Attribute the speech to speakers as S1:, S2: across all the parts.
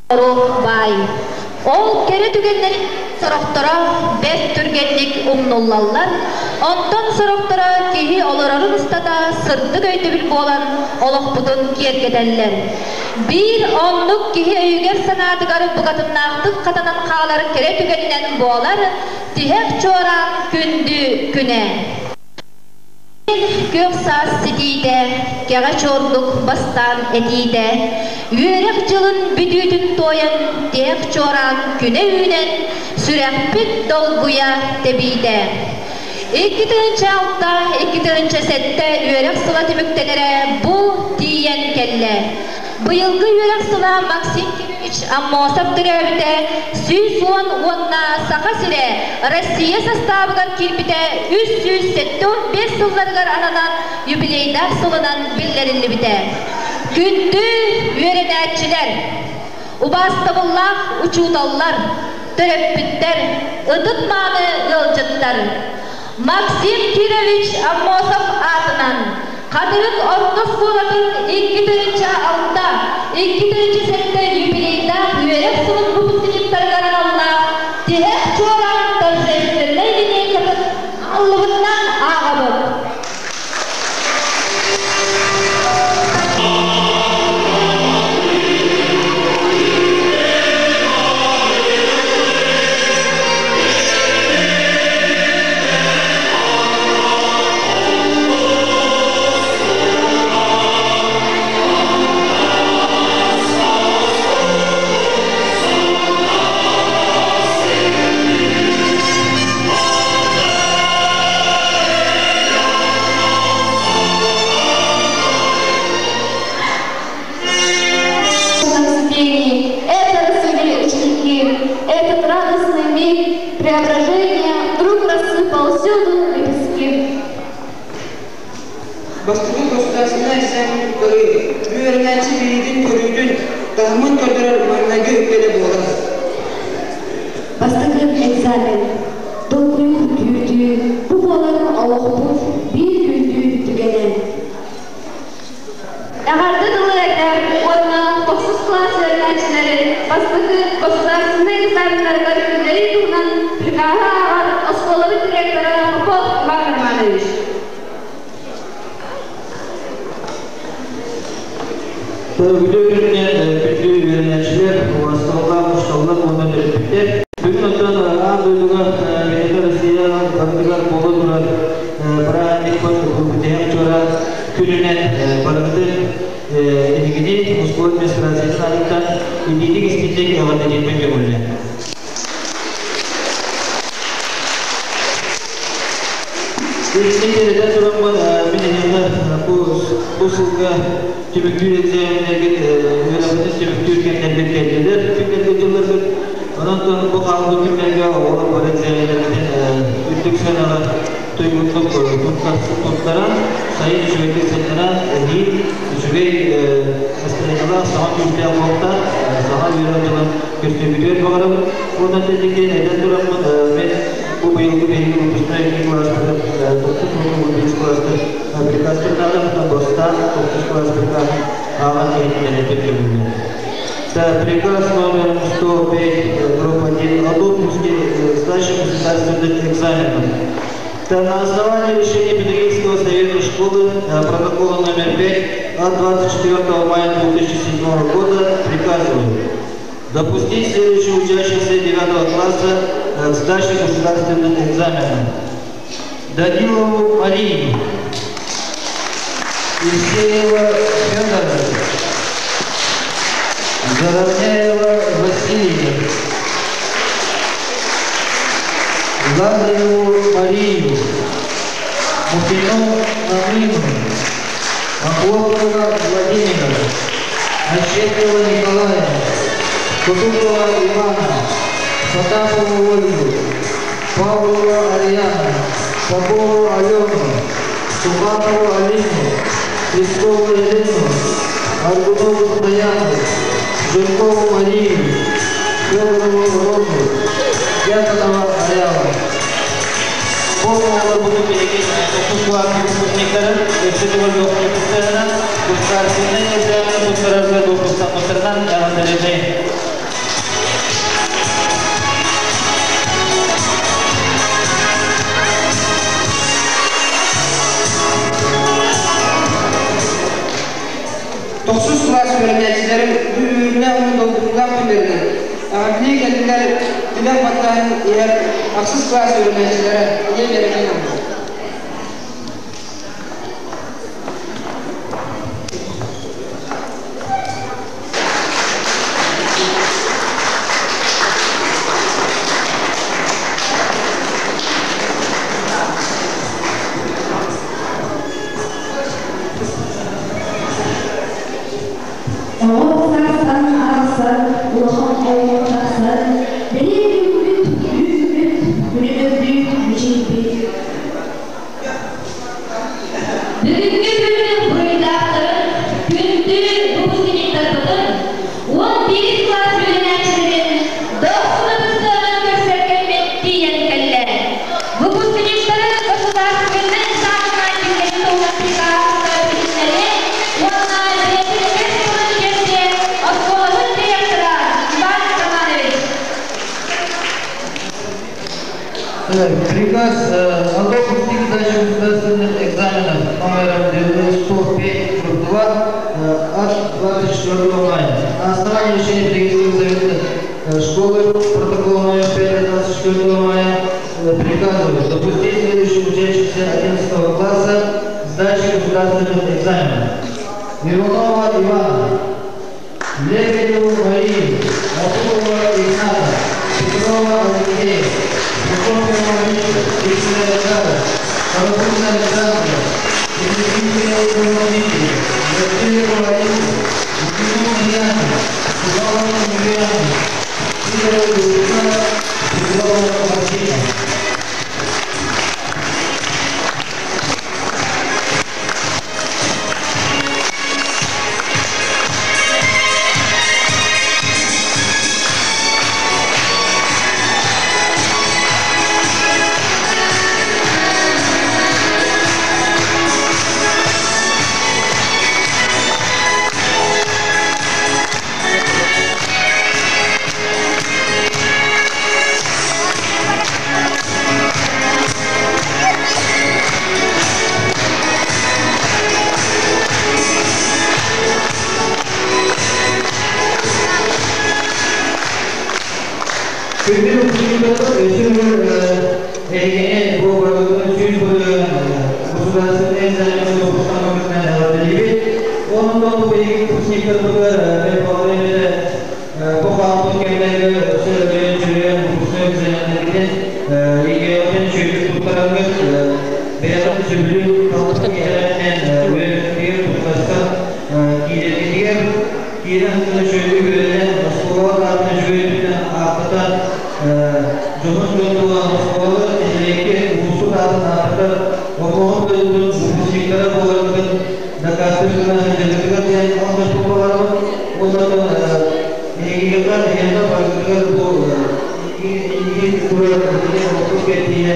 S1: Баай. Ол кэрэ түгэннэр сорохторо бэрт түргэнник умнуллаллар, онтон сорохторо киһи олорорун устата сырдык өйдөбүл буолан олохпутун киэргэтэллэр. Биир оннук киһи өйүгэр-санаатыгар букатыннаахтык хатанан хаалар кэрэ түгэнинэн буолар тиһэх чуораан күндү күнэ. Күөх саас ситиитэ, кэҕэ чуордук бастаан этиитэ, үөрэх дьылын бүтүүтүн туойан, тиһэх чуораан күнэ үүнэн, сүрэхпит долгуйа тэбиитэ. 2006, 2007 үөрэх сыла түмүктэнэрэ бу тиийэн кэллэ. Быйылгы үөрэх сыла Максим Кимович Аммосов төрөөбүтэ 110 уонна Саха сирэ Россия састаабыгар киирбитэ 375 сылларыгар ананан юбилейдаах сылынан биллэриллибитэ. Күндү үөрэнээччилэр, убаастабыллаах учууталлар, төрөппүттэр, ытык-мааны ыалдьыттар! Максим Кирович Аммосов аатынан Хатырык орто оскуолатын 2006, 2007 юбилейдаах үөрэх сылын выпускниктарыгар аналлаах тиһэх чуораан торжественнай линейкатын аһыллыбытынан ааҕабыт.
S2: Вступлений. Это расцвели ученики. Этот радостный миг преображения вдруг рассыпал всюду лепестки.
S3: Бастакы государственнай экзамен туттарыы, үөрэнээччи билиитин-көрүүтүн, таһымын көрдөрөр маҥнайгы үктэлэ буолар.
S2: Бастакы экзамен. Долгуйуу күүтүү, бу буолар олохпут биир күндү түгэнэ.
S4: Эҕэрдэ тылы этэр уонна тохсус кылаас үөрэнээччилэрин бастакы государственнай экзаменнарыгар киллэрии туһунан прикаһы ааҕар оскуолабыт директора Попов Иван Романович.
S5: Үтүө күнүнэн күндү үөрэнээччилэр, убаастабыллаах учууталлар уонна төрөппүттэр. Бүгүн оттон аан дойдуга бэйэтэ Россия барытыгар буола турар бырааһынньыкпыт Бүтэһик чуораан күнүнэн барыбытын эһигини оскуола администрациятын аатыттан итиитик истиҥник эҕэрдэлиирбин көҥүллээ. Итинник этэн тураммын мин эһиэхэ бу сылга түмүктүүр экзаменнэргит үөрэхпитин түмүктүүр кэмнэргит кэллилэр, күннэргэ дьылларгыт. Онон бу хаалбыт күннэргэ оҕолор бары экзаменнэргитин үрдүк сыанаҕа туйгуннук туттаран, сайын үчүгэйдик сынньанан, эһиил үчүгэй настроениелаах, саҥа күүстээх буолта, саҥа үөрэх дьылын көрсүбүтүгэр баҕарабын. Уонна тэнникин этэн тураммын, мен бу быйылгы биһиги выпускной кылааспытын тохсус уонна бирис кылааска приказ кырнаадам, бастаан тохсус кылаас приказын ааҕан иһитиннэрэрбин көҥүллээн. Приказ номер 105, группа 1 о допуске сдачи государственных экзаменов. На основании решения Педагогического совета школы протокола номер 5 от 24 мая 2007 года приказываю допустить следующих учащихся 9 класса к сдаче государственных экзаменов. Данилову Марию, Евсеева Федора, Заровняева Василия, Лазареву Марию, Мухину Намину, Охлопкова Владимира, Ощепкова Николая, Кутукова Ивана, Потапову Ольгу, Павлова Ариана, Попову Алену, Суханову Алину, Пескову Елену, Аргунову Стояну, Жиркову Марию, Федорову Рому, Дьяконова Аяла.
S6: Оҕолорбутун билигин тохсус кылаас выпускниктарын өссө төгүл выпускниктарынан государственнай экзамен туттарарга допустаммыттарынан эҕэрдэлэбин.
S3: Тохсус кылаас үөрэнээччилэрин бу үөрүүлээх уонна долгутуулаах күннэринэн эҕэрдэлии кэллилэр тилэх баттаһан иһэр ахсыс кылаас үөрэнээччилэрэ Ийэ Вера
S2: Оҕо саастан арахсар, улахан оҕо тахсар, бэлиэ күммүт, үүммүт, күлүмүрдүү мичийбит.
S1: Бүгүҥҥү күн буруйдаахтарын, күндү выпускниктарбытын, 11 кылаас үөрэнээччилэрин дохсун ытыстыынан көрсөр кэммит тиийэн кэллэ. Выпускниктары государственнай экзаменҥа киллэрии туһунан приказ билиһиннэри уонна бэйэтин кэс тылын тиэрдиэ оскуолабыт директора Иван Романович.
S5: Приказ о допуске к сдаче государственных экзаменов номером 105 2 от 24 мая. На основании решения Педагогического совета школы протокол номер 5 от 24 мая приказываю допустить следующих учащихся 11 класса к сдаче государственных экзаменов. Иванова Ивана, Лебедеву Марию, Латупова Игната, Петрова Алексея, Прокопьева Марию, Виктора Александра, Карабулина Александра, Екатерина Дмитрия, Васильева Ларису, Лукину Ульяну, Сувалову Юлиану, Сидорова Вячеслава, Петрова Максима. Күндү выпускниктар өссө эһигини бу барыбытын 100% государственный экзамен выпускниктерин эҕэрдэлиибит. Онон бу биһиги выпускниктарбытыгар бэйбалары бу хаалбыт кэмнэргэ өссө өлөйөн чөрөйөн выпускной экзаменнэргитин ЕГЭ-тин үчүгэйдик туттараргыт, бэйэҕит сөбүлүүр талбыт идэлэринэн үөрэнэргитигэр туттарсан киирэргитигэр, киирэн үчүгэйдик үөрэнэн, оскуола аатын үчүгэй өттүнэн ааттатан, дьоһун дьон буолан оскуолалар нэһилиэккэ улуустук аатын ааттатар Оклоһун дойдутун выпускниктара буоларгытын дакаастыыр гына сылдьаргытыгар диэн оҥостубут буоларбыт. Уонна эһигигэ эһиэхэ барытыгар бу инники турар билигин олохпут кэрдииһэ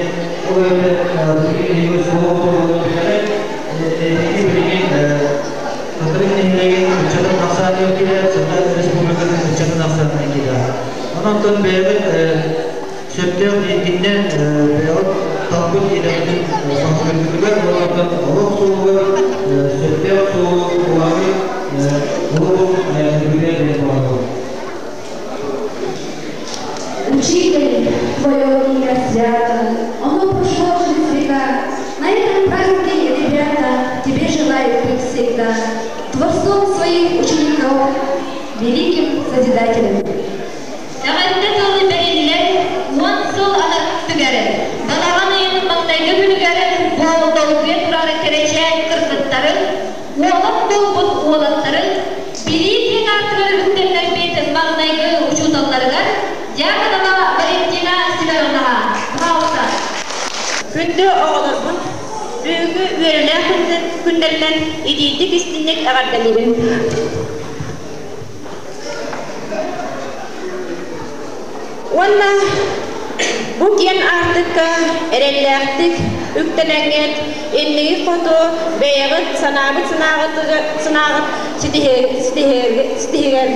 S5: ол эбэтэр билигин эһиги суол буолуон билэҕит. Эһиги билигин Хатырык нэһилиэгин ыччатын ахсааныгар киирэр, Саха Республикатын ыччатын ахсааныгар киирэр. Онон бэйэбит сөптөөх диэкиннэн бэйэҕит талбыт идэҕитин баһылыыргытыгар уонна олох суолугар сөптөөх суолу булаҕыт, олоҕун үгүрэ диэн баҕарабын.
S2: Учитель, твое имя свято, оно прошло через века. На этом празднике, ребята, тебе желаю быть всегда творцом своих учеников, великим созидателем.
S1: Эҕэрдэ тылы бэриллэр 10 сыл анараа балаҕан ыйын маҥнайгы күнүгэр долгуйа турар кэрэчээн кыргыттарын, уолан буолбут уолаттарын, билии киэҥ аартыгар үктэннэрбит маҥнайгы учууталларыгар Дьяконова Валентина Семеновнаҕа. Пожалуйста.
S7: Күндү оҕолорбун, бүгүҥҥү үөрүүлээх күннэринэн итиитик истиҥник эҕэрдэлиибин. Уонна бу киэҥ аартыкка эрэллээхтик үктэнэҥҥит, иннигит хоту бэйэҕит санаабыт санааҕыт ситиһигэр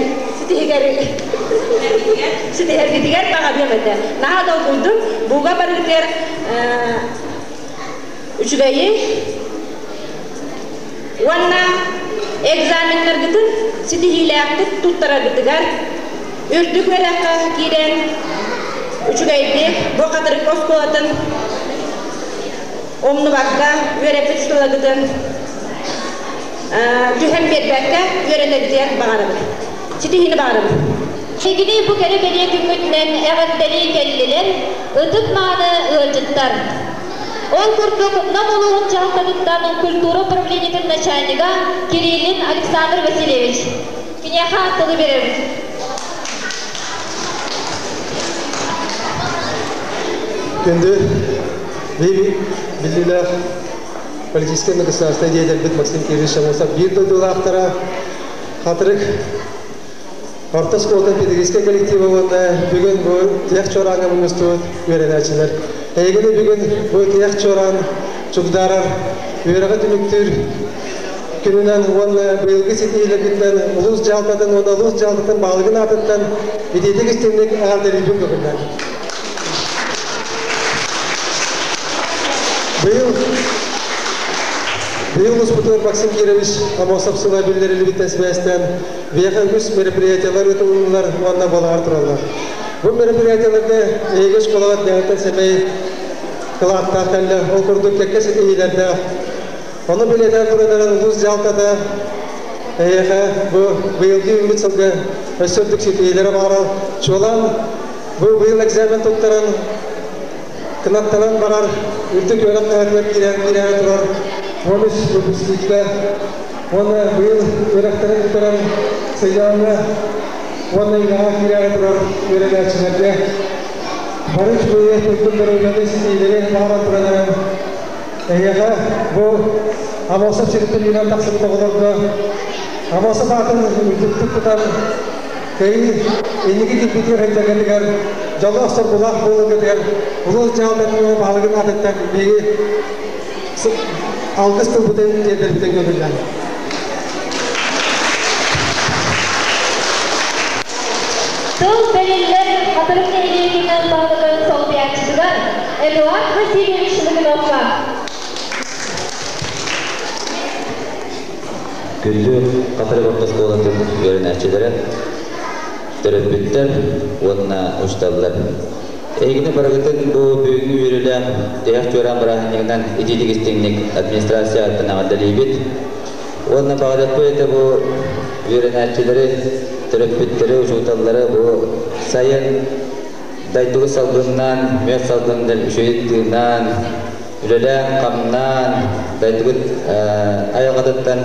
S7: ситиһэргитигэр баҕарыам этэ. Наһаа долгуйдум. Буга барыгытыгар үчүгэйи уонна Экзаменнаргытын ситиһиилээхтик туттараргытыгар, үрдүк үөрэххэ киирэн үчүгэйдик бу Хатырык оскуолатын умнубакка үөрэппит учууталгытын түһэн биэрбэккэ үөрэнэргитигэр баҕарабыт. Ситиһиини баҕарабыт.
S1: Эһигини бу кэрэ бэлиэ күҥҥүтүнэн эҕэрдэлии кэллилэр ытык-мааны ыалдьыттар. Ол курдук, Нам улууһун дьаһалтатыттан культура управлениетын начальнига Кириллин Александр Васильевич. Киниэхэ тылы биэрэбит.
S8: Күндү биллиилээх политическай государственнай деятельбит Максим Кириллович Амосов биир дойдулаахтара Хатырык орто оскуолатын педагогическай коллектива уонна бүгүн бу тиһэх чуорааҥҥа мунньустубут үөрэнээччилэр. Эһигини бүгүн бу тиһэх чуораан чугдаарар үөрэҕи түмүктүүр күнүнэн уонна быйылгы ситиһиилэргитинэн улуус дьаһалтатын уонна улуус дьаһалтатын баһылыгын аатыттан итиитик истиҥник эҕэрдэлиибин көҥүллээн. Быйыл быйыл улууспутугар Максим Кирович Амосов сыла биллэриллибиттэн сибээстээн биһиэхэ үгүс мероприятиелар ыытыллаллар уонна буолаҕар тураллар. Бу мероприятиеларга эһиги оскуолаҕа дэҕиттэн сэмэй кылааттаах кэллэ. Ол курдук кэккэ ситиһиилэрдээх. Ону бэлиэтээн туран улуус дьаһалтата эһиэхэ бу быйылгы үүммүт сылга өссө үрдүк ситиһиилэри баҕарар. Чуолаан бу быйыл экзамен туттаран кынаттанан барар үрдүк үөрэх кыһатыгар киирэн киирээри турар 13 выпускникка уонна быйыл үөрэхтэрин бүтэрэн сыдьааҥҥа уонна үлэҕэ киирээри турар үөрэнээччилэргэ бары үчүгэйи, туйгун доруобуйаны, ситиһиилэри баҕаран туран эрэн эһиэхэ бу Амосов сириттэн үүнэн тахсыбыт оҕолорго Амосов аатын үрдүктүк тутан кыайыы инники кирбитигэр сылдьаргытыгар дьоллоох соргулаах буоларгытыгар улуус дьаһалтатын баһылыгын аатыттан биһиги алгыс тылбытын тиэрдэрбитин көҥүллээн.
S1: Тыл бэриллэр Хатырык нэһилиэгинэн баһылыгын солбуйааччытыгар Эдуард Васильевич Лугиновка.
S9: Күндү Хатырык орто оскуолатын үөрэнээччилэрэ, төрөппүттэр уонна учууталлар. Эһигини барыгытын бу бүгүҥҥү үөрүүлээх тиһэх чуораан бырааһынньыгынан итиитик истиҥник администрация ааттан эҕэрдэлиибит. Уонна баҕарыахпыт этэ бу үөрэнээччилэри, төрөппүттэри, учууталлары бу сайын дойдугу салгыннаан, мүөт салгынынан үчүгэй тыынаан, үлэлээн-хамнаан, дойдугут айылҕатыттан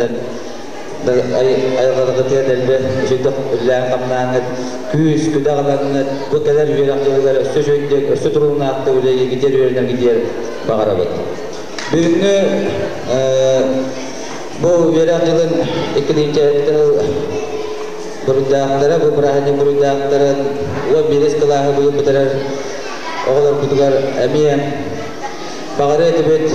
S9: айылҕатыгар дэлби үчүгэй үлэлээн-хамнааҥҥыт, күүс, күдэх ылаҥҥыт, бу кэлэр үөрэх дьылыгар өссө үчүгэйдик, өссө туруулаахтык үлэлииргитигэр үөрэнэргитигэр баҕарабыт. Бүгүҥҥү бу үөрэх дьылын иккилиинчэттэн буруйдаахтара, бу бырааһынньык буруйдаахтарын 11 кылааһы быйыл бүтэрэр оҕолорбутугар эмиэ баҕарыа этибит.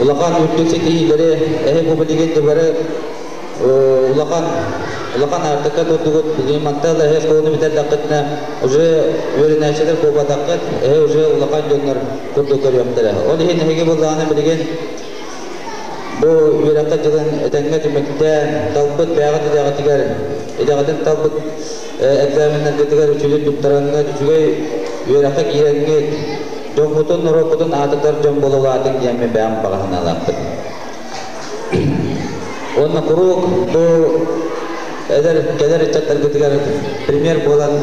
S9: Улахан үрдүк ситиһиилэри эһи бу билигин бары улахан улахан аартыкка турдугут билигин мантан эһи оскуоланы бүтэрдэххитинэ уже үөрэнээччилэр буолбатаххыт эһи уже улахан дьоннор курдук көрүөхтэрэ. Ол иһин эһиги былааны билигин бу үөрэххэ дьылын этэҥҥэ түмүктээн талбыт бэйэҕит идэҕитигэр идэҕитин талбыт экзаменнаргытыгар үчүгэй туттараҥҥыт үчүгэй үөрэххэ киирэҥҥит дьоҥҥутун норуоккутун аатырдар дьон буолалаатыҥ диэммин бэйэм баҕа санаалаахпын. Уонна куруук бу эдэр кэлэр ыччаттаргытыгар пример буолан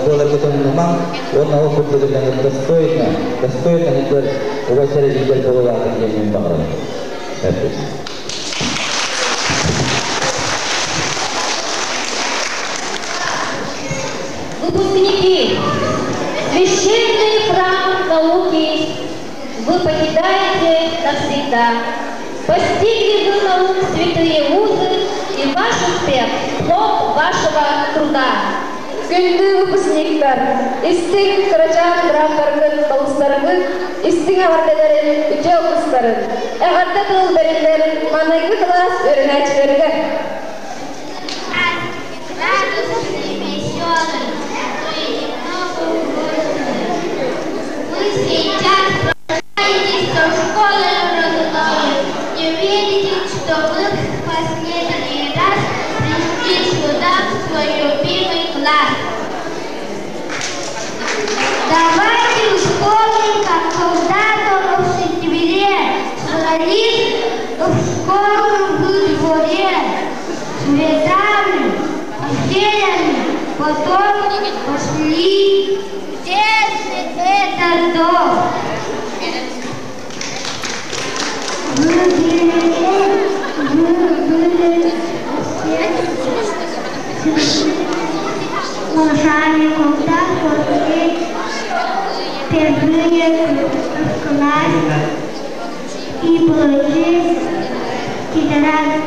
S9: буоларгытын умнумаҥ уонна ол курдук достойно достойно лидер убайсар лидер буолалаатын диэммин баҕарабын.
S1: Выпускники, священный храм науки вы покидаете навсегда. Постигли вы наук святые вузы, и ваш успех – плод вашего труда.
S4: Күндү выпускниктар, истиҥ кырачаан бырааттаргыт, балыстаргыт, истиҥ эҕэрдэлэрин, үтүө алгыстарын, эҕэрдэ тыл бэриллэр маҥнайгы кылаас үөрэнээччилэригэр.
S10: Радостный, веселый, то и немного грустный. Вы сейчас прощаетесь со школой родной, не верите, что вы Собрались в школу во дворе, цветами, феями, потом пошли в тесный этот дом. Вы были все малышами, когда пошли впервые в класс и получили тетрадь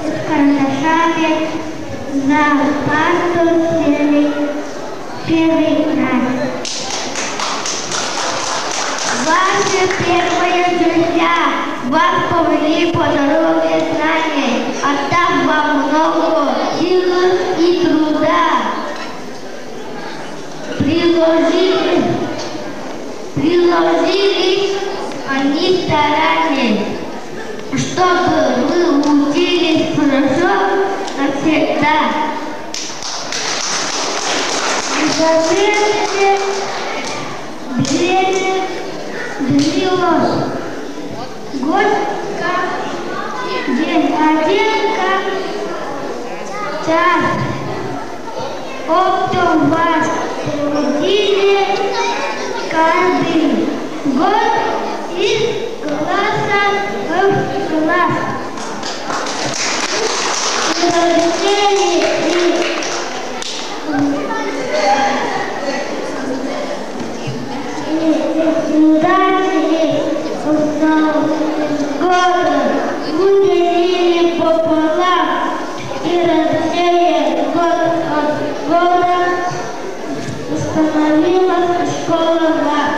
S10: с карандашами, за парту сели первый раз. Ваши первые друзья вас повели по дороге знаний, отдав вам много силы и труда. Приложили они старания, чтобы вы учились хорошо навсегда. Закрытие двери длилось год как день, один как час. Оптом вас трудили каждый год из класса в класс. Родители и удачи года уделили пополам и родители год от года установилась школа вас.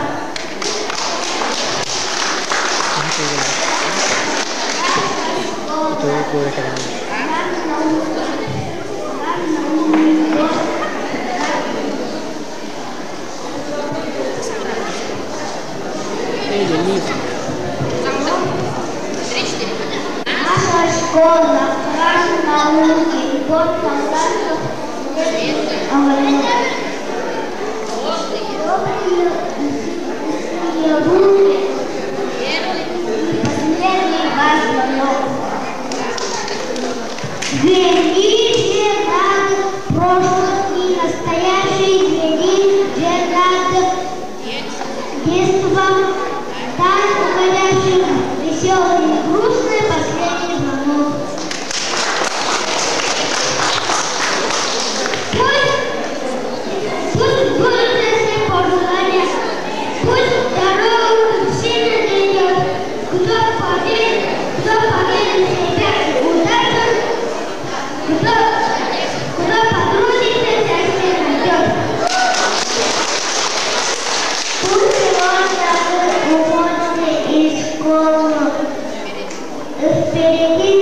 S10: Наша школа, храм науки, год солдатов добрые руки и последний ваш звонок. Звените над прошлым и настоящий, звените над детством, так уходящим веселый и грустный последний звонок. Пусть будут все пожелания, пусть дорогу сильно найдет, кто поверит в себя удачу, кто потрудится, счастье найдет. Пусть сегодня вы уходите из школы, впереди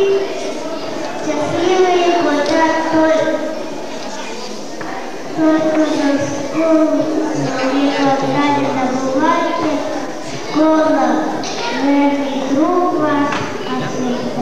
S10: счастливые года, только за школу никогда не забывайте, школа верный друг ваш навсегда.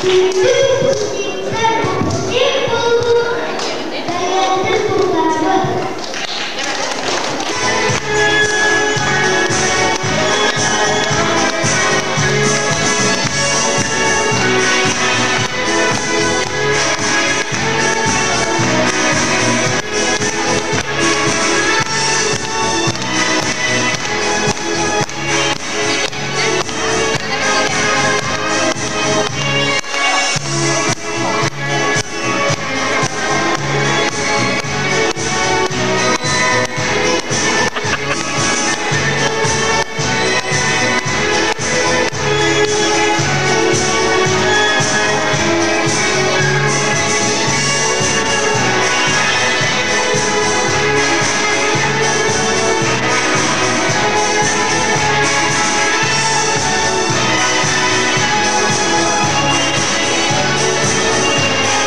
S10: Күндү выпускниктар, выпускник буолбут бэйэтин тутабыт.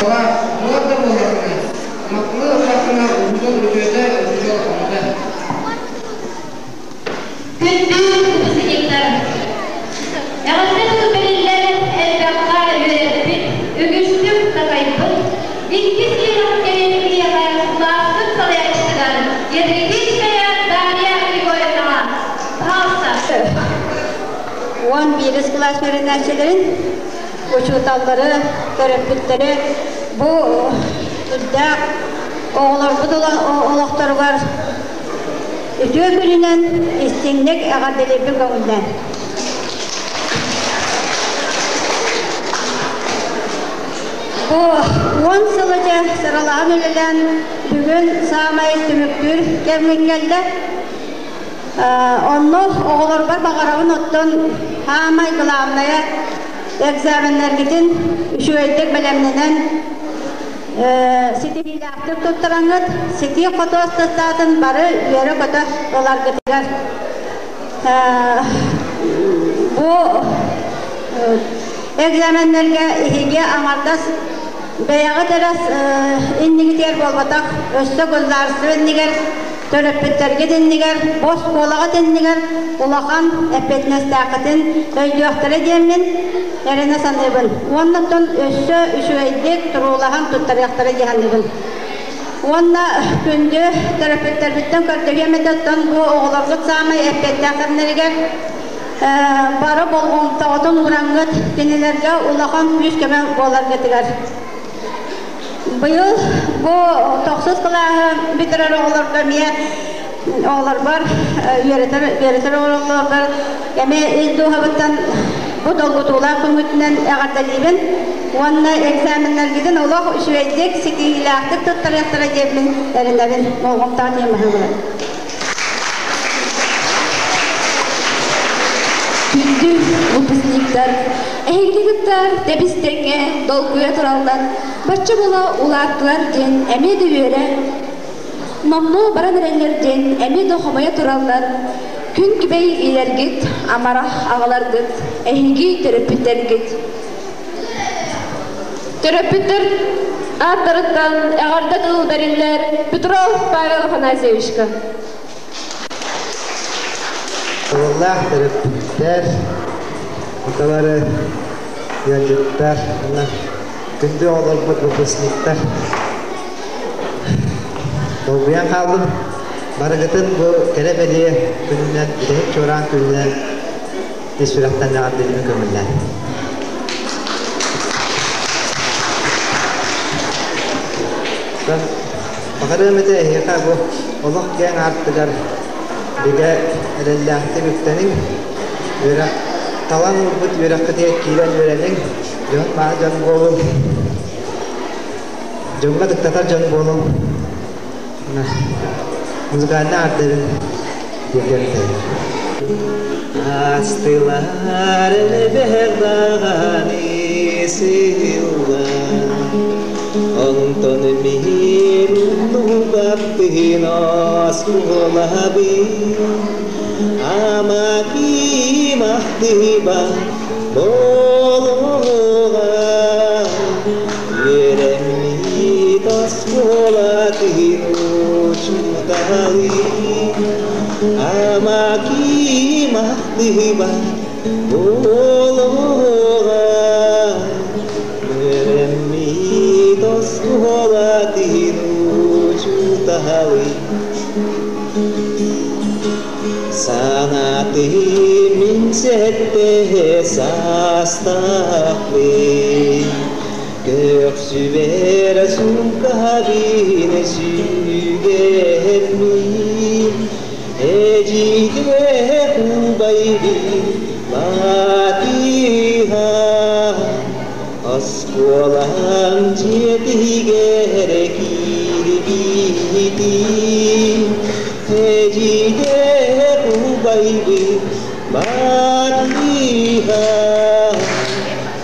S3: Буолар да буоллаххына, махталы ыллаххына учуутал үтүөтэ, учуутал оҥото.
S1: Күндү выпускниктар! Эҕэрдэ тылы бэриллэр элбэххэ үөрэппит, үгүстүк такайбыт, иккис үөрэх кэлин киһиэхэ кылааспыт салайааччытыгар Ядритинская Дарья Григорьевнаҕа, пожалуйста.
S7: 11 кылаас үөрэнээччилэрин, учууталлары, төрөппүттэри бу үрдээх оҕолорбут олохторугар үтүө күнүнэн истиҥник эҕэрдэлиирбин көҥүллээн. Бу 10 сыл дьэ сыралаһан үлэлээн бүгүн саамай түмүктүүр кэмҥин кэллэ. Онно оҕолорбор баҕарабын оттон саамай главное экзаменнаргытын үчүгэйдик бэлэмнэнэн ситиһиилээхтик туттараҥҥыт, ситии-хоту аттестатын бары үөрэ-көтө ыларгытыгар. Бу экзаменнарга иһиги аҥардас бэйэҕит эрэ иннигитигэр буолбатах, өссө государство иннигэр, төрөппүттэргит иннигэр, оскуолаҕыт иннигэр улахан эппиэтинэстээххитин өйдүөхтэрэ диэммин эрэнэ саныыбын. Уонна оттон өссө үчүгэйдик туруулаһан туттарыахтара дии саныыбын. Уонна күндү төрөппүттэрбиттэн көрдөһүөм этэ, оттон бу оҕолоргут саамай эппиэттээх кэмнэригэр бары болҕомтоҕутун уураҥҥыт кинилэргэ улахан күүс-көмө буоларгытыгар. Быйыл бу тохсус кылааһы бүтэрэр оҕолорго эмиэ оҕолорбор үөрэтэр үөрэтэр оҕолорбор эмиэ ис дууһабыттан бу долгутуулаах күҥҥүтүнэн эҕэрдэлиибин уонна экзаменнаргытын олох үчүгэйдик ситиһиилээхтик туттарыахтара диэммин эрэнэбин болҕомтоҕо тиэмэһэ
S4: Күндү выпускниктар, эһигини кытта тэбис-тэҥҥэ долгуйа тураллар, бачча буола улааттылар диэн эмиэ да үөрэ, номнуо баран эрэллэр диэн эмиэ да хомойо тураллар. Күн күбэй илэргит, амарах аҕаларгыт, эһиги төрөппүттэргит. Төрөппүттэр ааттарыттан эҕэрдэ тыл бэриллэр Петров Павел Афанасьевичка.
S11: Тыллаах төрөппүттэр, бары ыалдьыттар, күндү оҕолорбут выпускниктар. Долгуйан хааллым. Барыгытын бу кэрэ бэлиэ күнүнэн, бүтэһик чуораан күнүнэн ис сүрэхтэн эҕэрдэлиибин көҥүллээн. Баҕарыам этэ эһиэхэ бу олох киэҥ аартыгар бигэ эрэллээхтик үктэниҥ, үөрэх талан ылбыт үөрэххитигэр киирэн үөрэниҥ, дьон баа дьон буолуҥ, дьоҥҥо ытыктатар дьон буолуҥ. Музыкальный ааттарын тиэрдиэхтэрэ. Астылар элбэх даҕаны сылла, Онтон мин умнубаппын оскуолабын, Ама ким ахтыба буолуоҕа, Үөрэммит оскуолатын учууталын, Ама ким ахтыба буолуоҕа.
S12: Сette саастаахпын, Көхсүбэр суумкабын сүгэммин, Эдьиийдээх убайбын батыһан, Оскуолам дьиэтигэр киирбитим, Эдьиийдээх убайбын батыһан,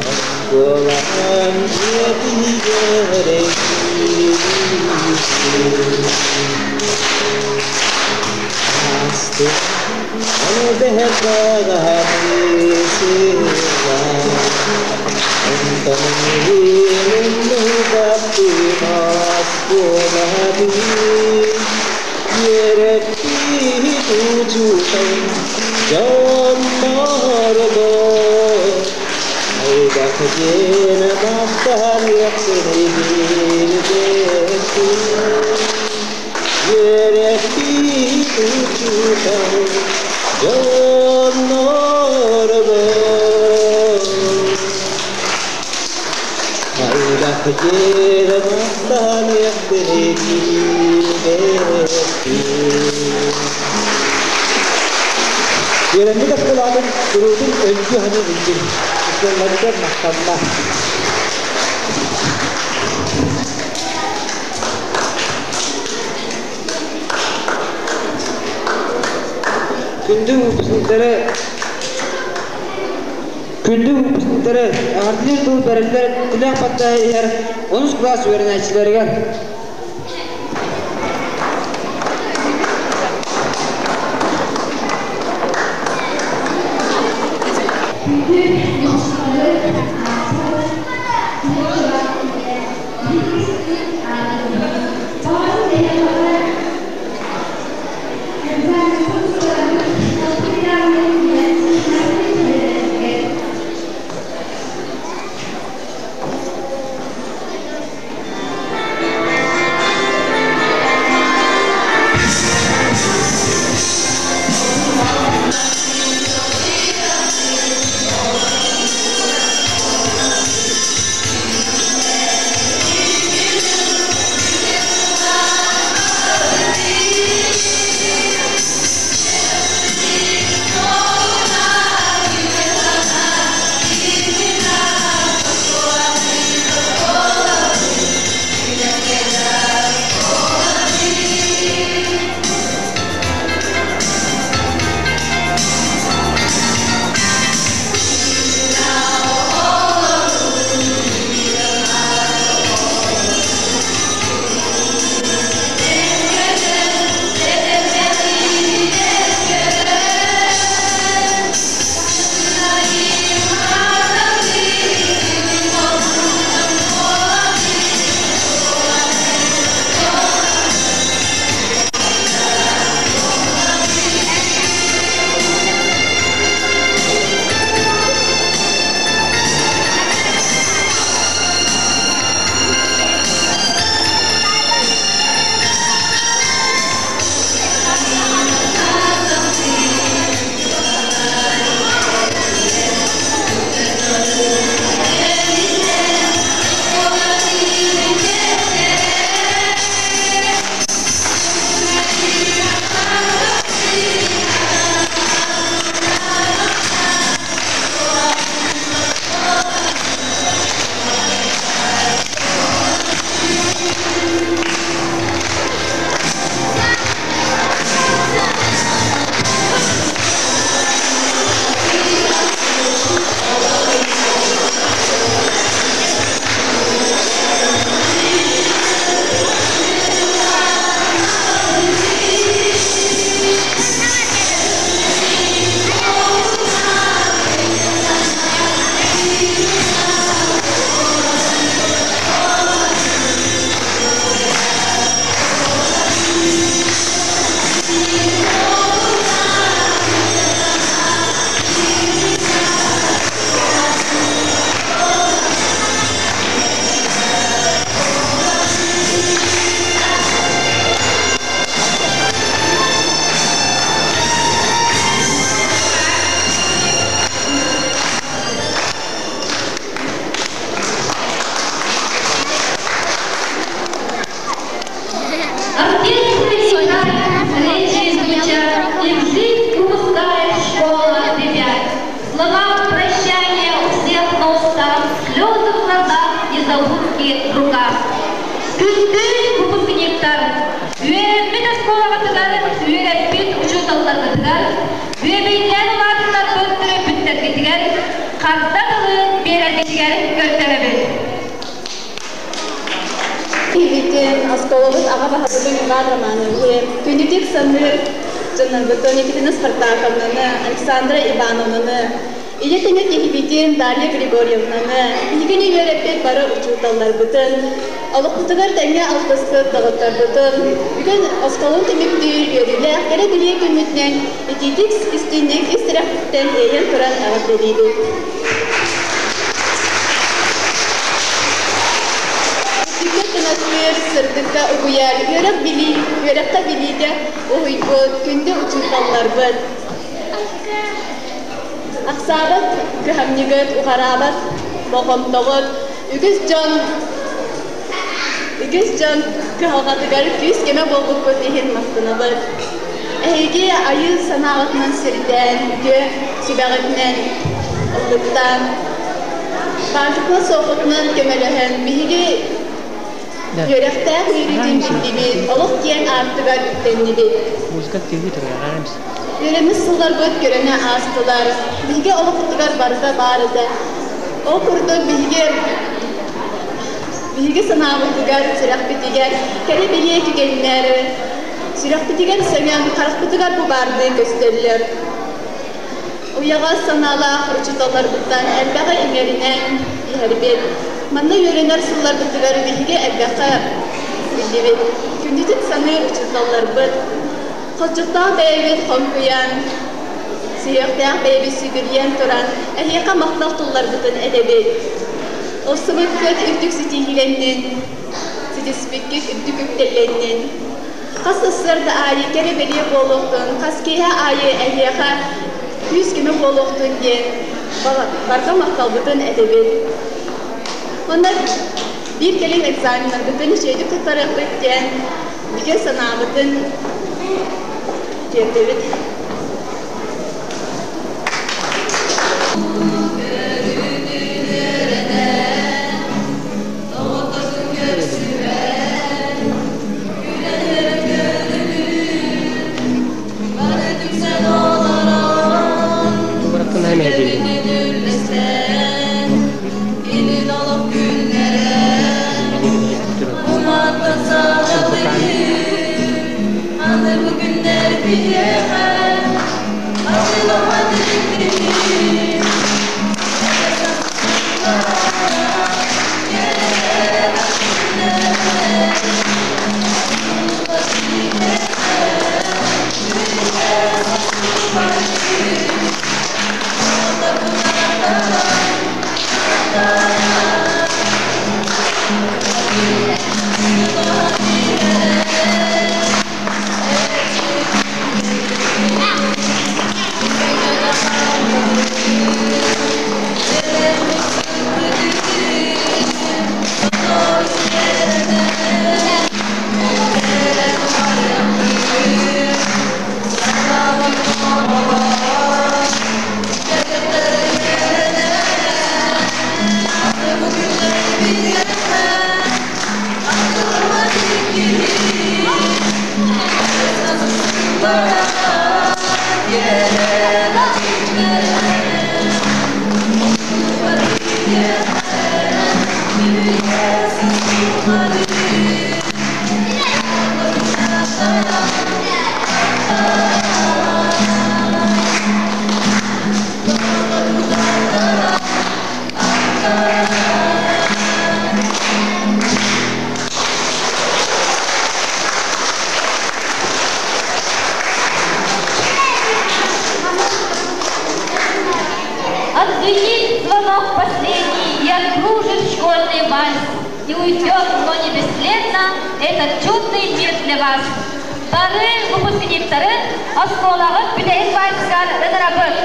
S12: Оскуолам дьиэтигэр киирбитим. Астык Үөрэппит учуутал дьоннорго Хайдах диэн махтаныахпын билбэппин.
S5: Үөрэммит оскуолатын куруутун өйдүү саныы илдьин. Оскуолаларыгар махтанна.
S3: Күндү выпускниктары Күндү выпускниктары эҕэрдэлиир тыл бэриллэр тилэх баттаһа иһэр онус кылаас үөрэнээччилэригэр.
S2: Күндү выпускниктары ааспыт
S1: Слова прощания у всех на устах, слезы в глазах и забудки в руках. Күндү выпускниктар, үөрэммит оскуолаҕытыгар, үөрэппит учууталларгытыгар, бүөбэйдээн улаатыннарбыт төрөппүттэргитигэр харда тылы биэрэргитигэр көрдөһөбүт.
S13: Киһибитин, оскуолабыт аҕа баһылыгын Иван Романовиһы күнүтүк саныыр дьоннорбутун Екатерина Спартаковнаны, Александра Ивановнаны, илэ тэҥэ киһибитин Дарья Григорьевнаны, биһигини үөрэппит бары учууталларбытын, олохпутугар тэҥҥэ алтыспыт доҕотторбутун, бүгүн оскуоланы түмүктүүр үөрүүлээх кэрэ бэлиэ күммүтүнэн итиитик истиҥник ис сүрэхпиттэн иэйэн туран эҕэрдэлиибит. Үрдүккэ кынаттыыр, сырдыкка угуйар, үөрэх билии, үөрэххэ билиигэ уһуйбут күндү учууталларбыт. Ахсаабат кыһамньыгыт, уҕараабат болҕомтоҕут, үгүс дьон үгүс дьон кыһалҕатыгар күүс-көмө буолбуккут иһин махтанабыт. Эһиги айыы санааҕытынан сирдээн, үтүө сүбэҕитинэн ыллыктаан, баартыкла суоххутунан көмөлөһөн, биһиги үөрэхтээх үөрүүтүн биллибит, олох киэҥ аартыгар үктэннибит. Үөрэммит сылларбыт көрөнө аастылар. Биһиги олохпутугар барыта баар этэ. Ол курдук биһиги биһиги санаабытыгар, сүрэхпитигэр кэрэ-бэлиэ түгэннэр сүрэхпитигэр сөҥөн, харахпытыгар бу баардыы көстөллөр. Уйаҕас санаалаах учууталларбыттан элбэҕи иҥэринэн иһэрбит. Манна үөрэнэр сылларбытыгар биһиги элбэххэ биллибит. Күндүтүк саныыр учууталларбыт Холчохтоох бэйэбит хоҥкуйан, сүһүөхтээх бэйэбит сүгүрүйэн туран, эһиэхэ махтал тылларбытын этэбит. Ылсыбыккыт үрдүк ситиһиилэннин, ситиспиккит үрдүк үктэллэннин. Хас сарсыарда аайы кэрэ-бэлиэ буолуохтун, хас киэһэ аайы эһиэхэ күүс-көмө буолуохтун диэн барҕа махталбытын этэбит. Уонна биир кэлин экзаменнарбытын үчүгэйдик туттарыахпыт диэн бигэ санаабытын тиэрдэбит.
S1: Отзвенит звонок последний и откружит школьный вальс. И уйдет, но не бесследно, этот чудный мир для вас. Бары выпускниктарын оскуолаҕыт бүтэһик вальсыгар ынырабыт.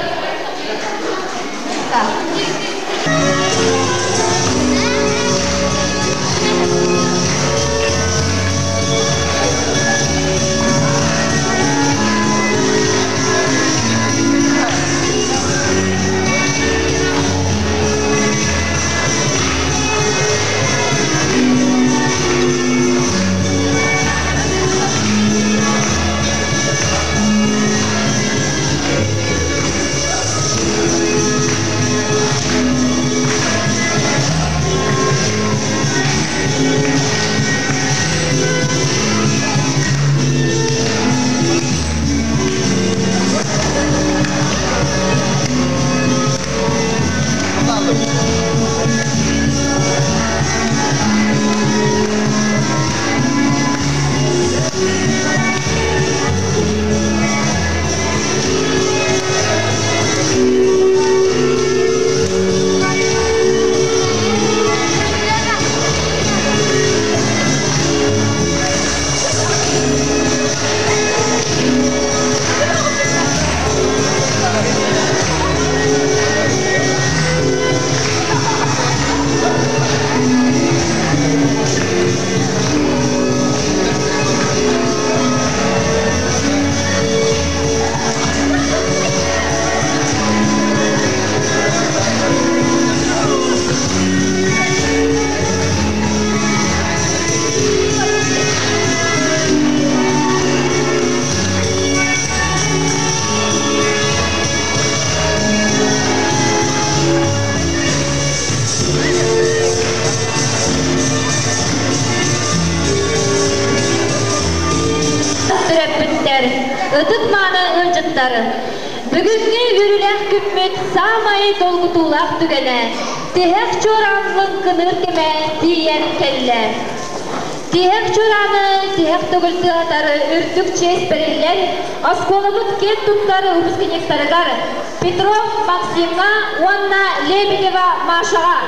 S1: Төрөппүттэр, ытык-мааны ыалдьыттар, бүгүҥҥү үөрүүлээх күммүт саамай долгутуулаах түгэнэ, тиһэх чуораан лыҥкыныыр кэмэ тиийэн кэллэ. Тиһэх чуорааны тиһэх төгүл тыаһатар үрдүк чиэс бэриллэн, оскуолабыт киэн туттар выпускниктарыгар Петров Максимҥа уонна Лебедева Машаҕа.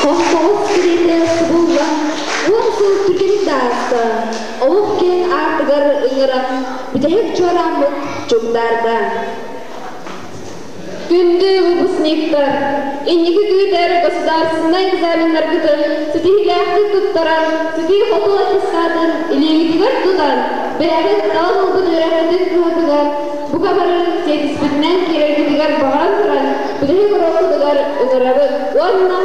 S2: Хоххоҕус кириитэ субуллан, уон сыл түргэнник да ааста, олох киэҥ аартыгар ыҥыран, бүтэһик чуорааммыт чугдаарда.
S4: Күндү выпускниктар, инники күүтэр государственнай экзаменнаргытын ситиһиилээхтик туттаран, ситии-хотуу аттестатын илиигитигэр тутан, бэйэҕит талан ылбыт үөрэххитин кыһатыгар бука бары сиэтиспитинэн киирэргитигэр баҕаран туран, бүтэһик уруоккутугар ыҥырабыт уонна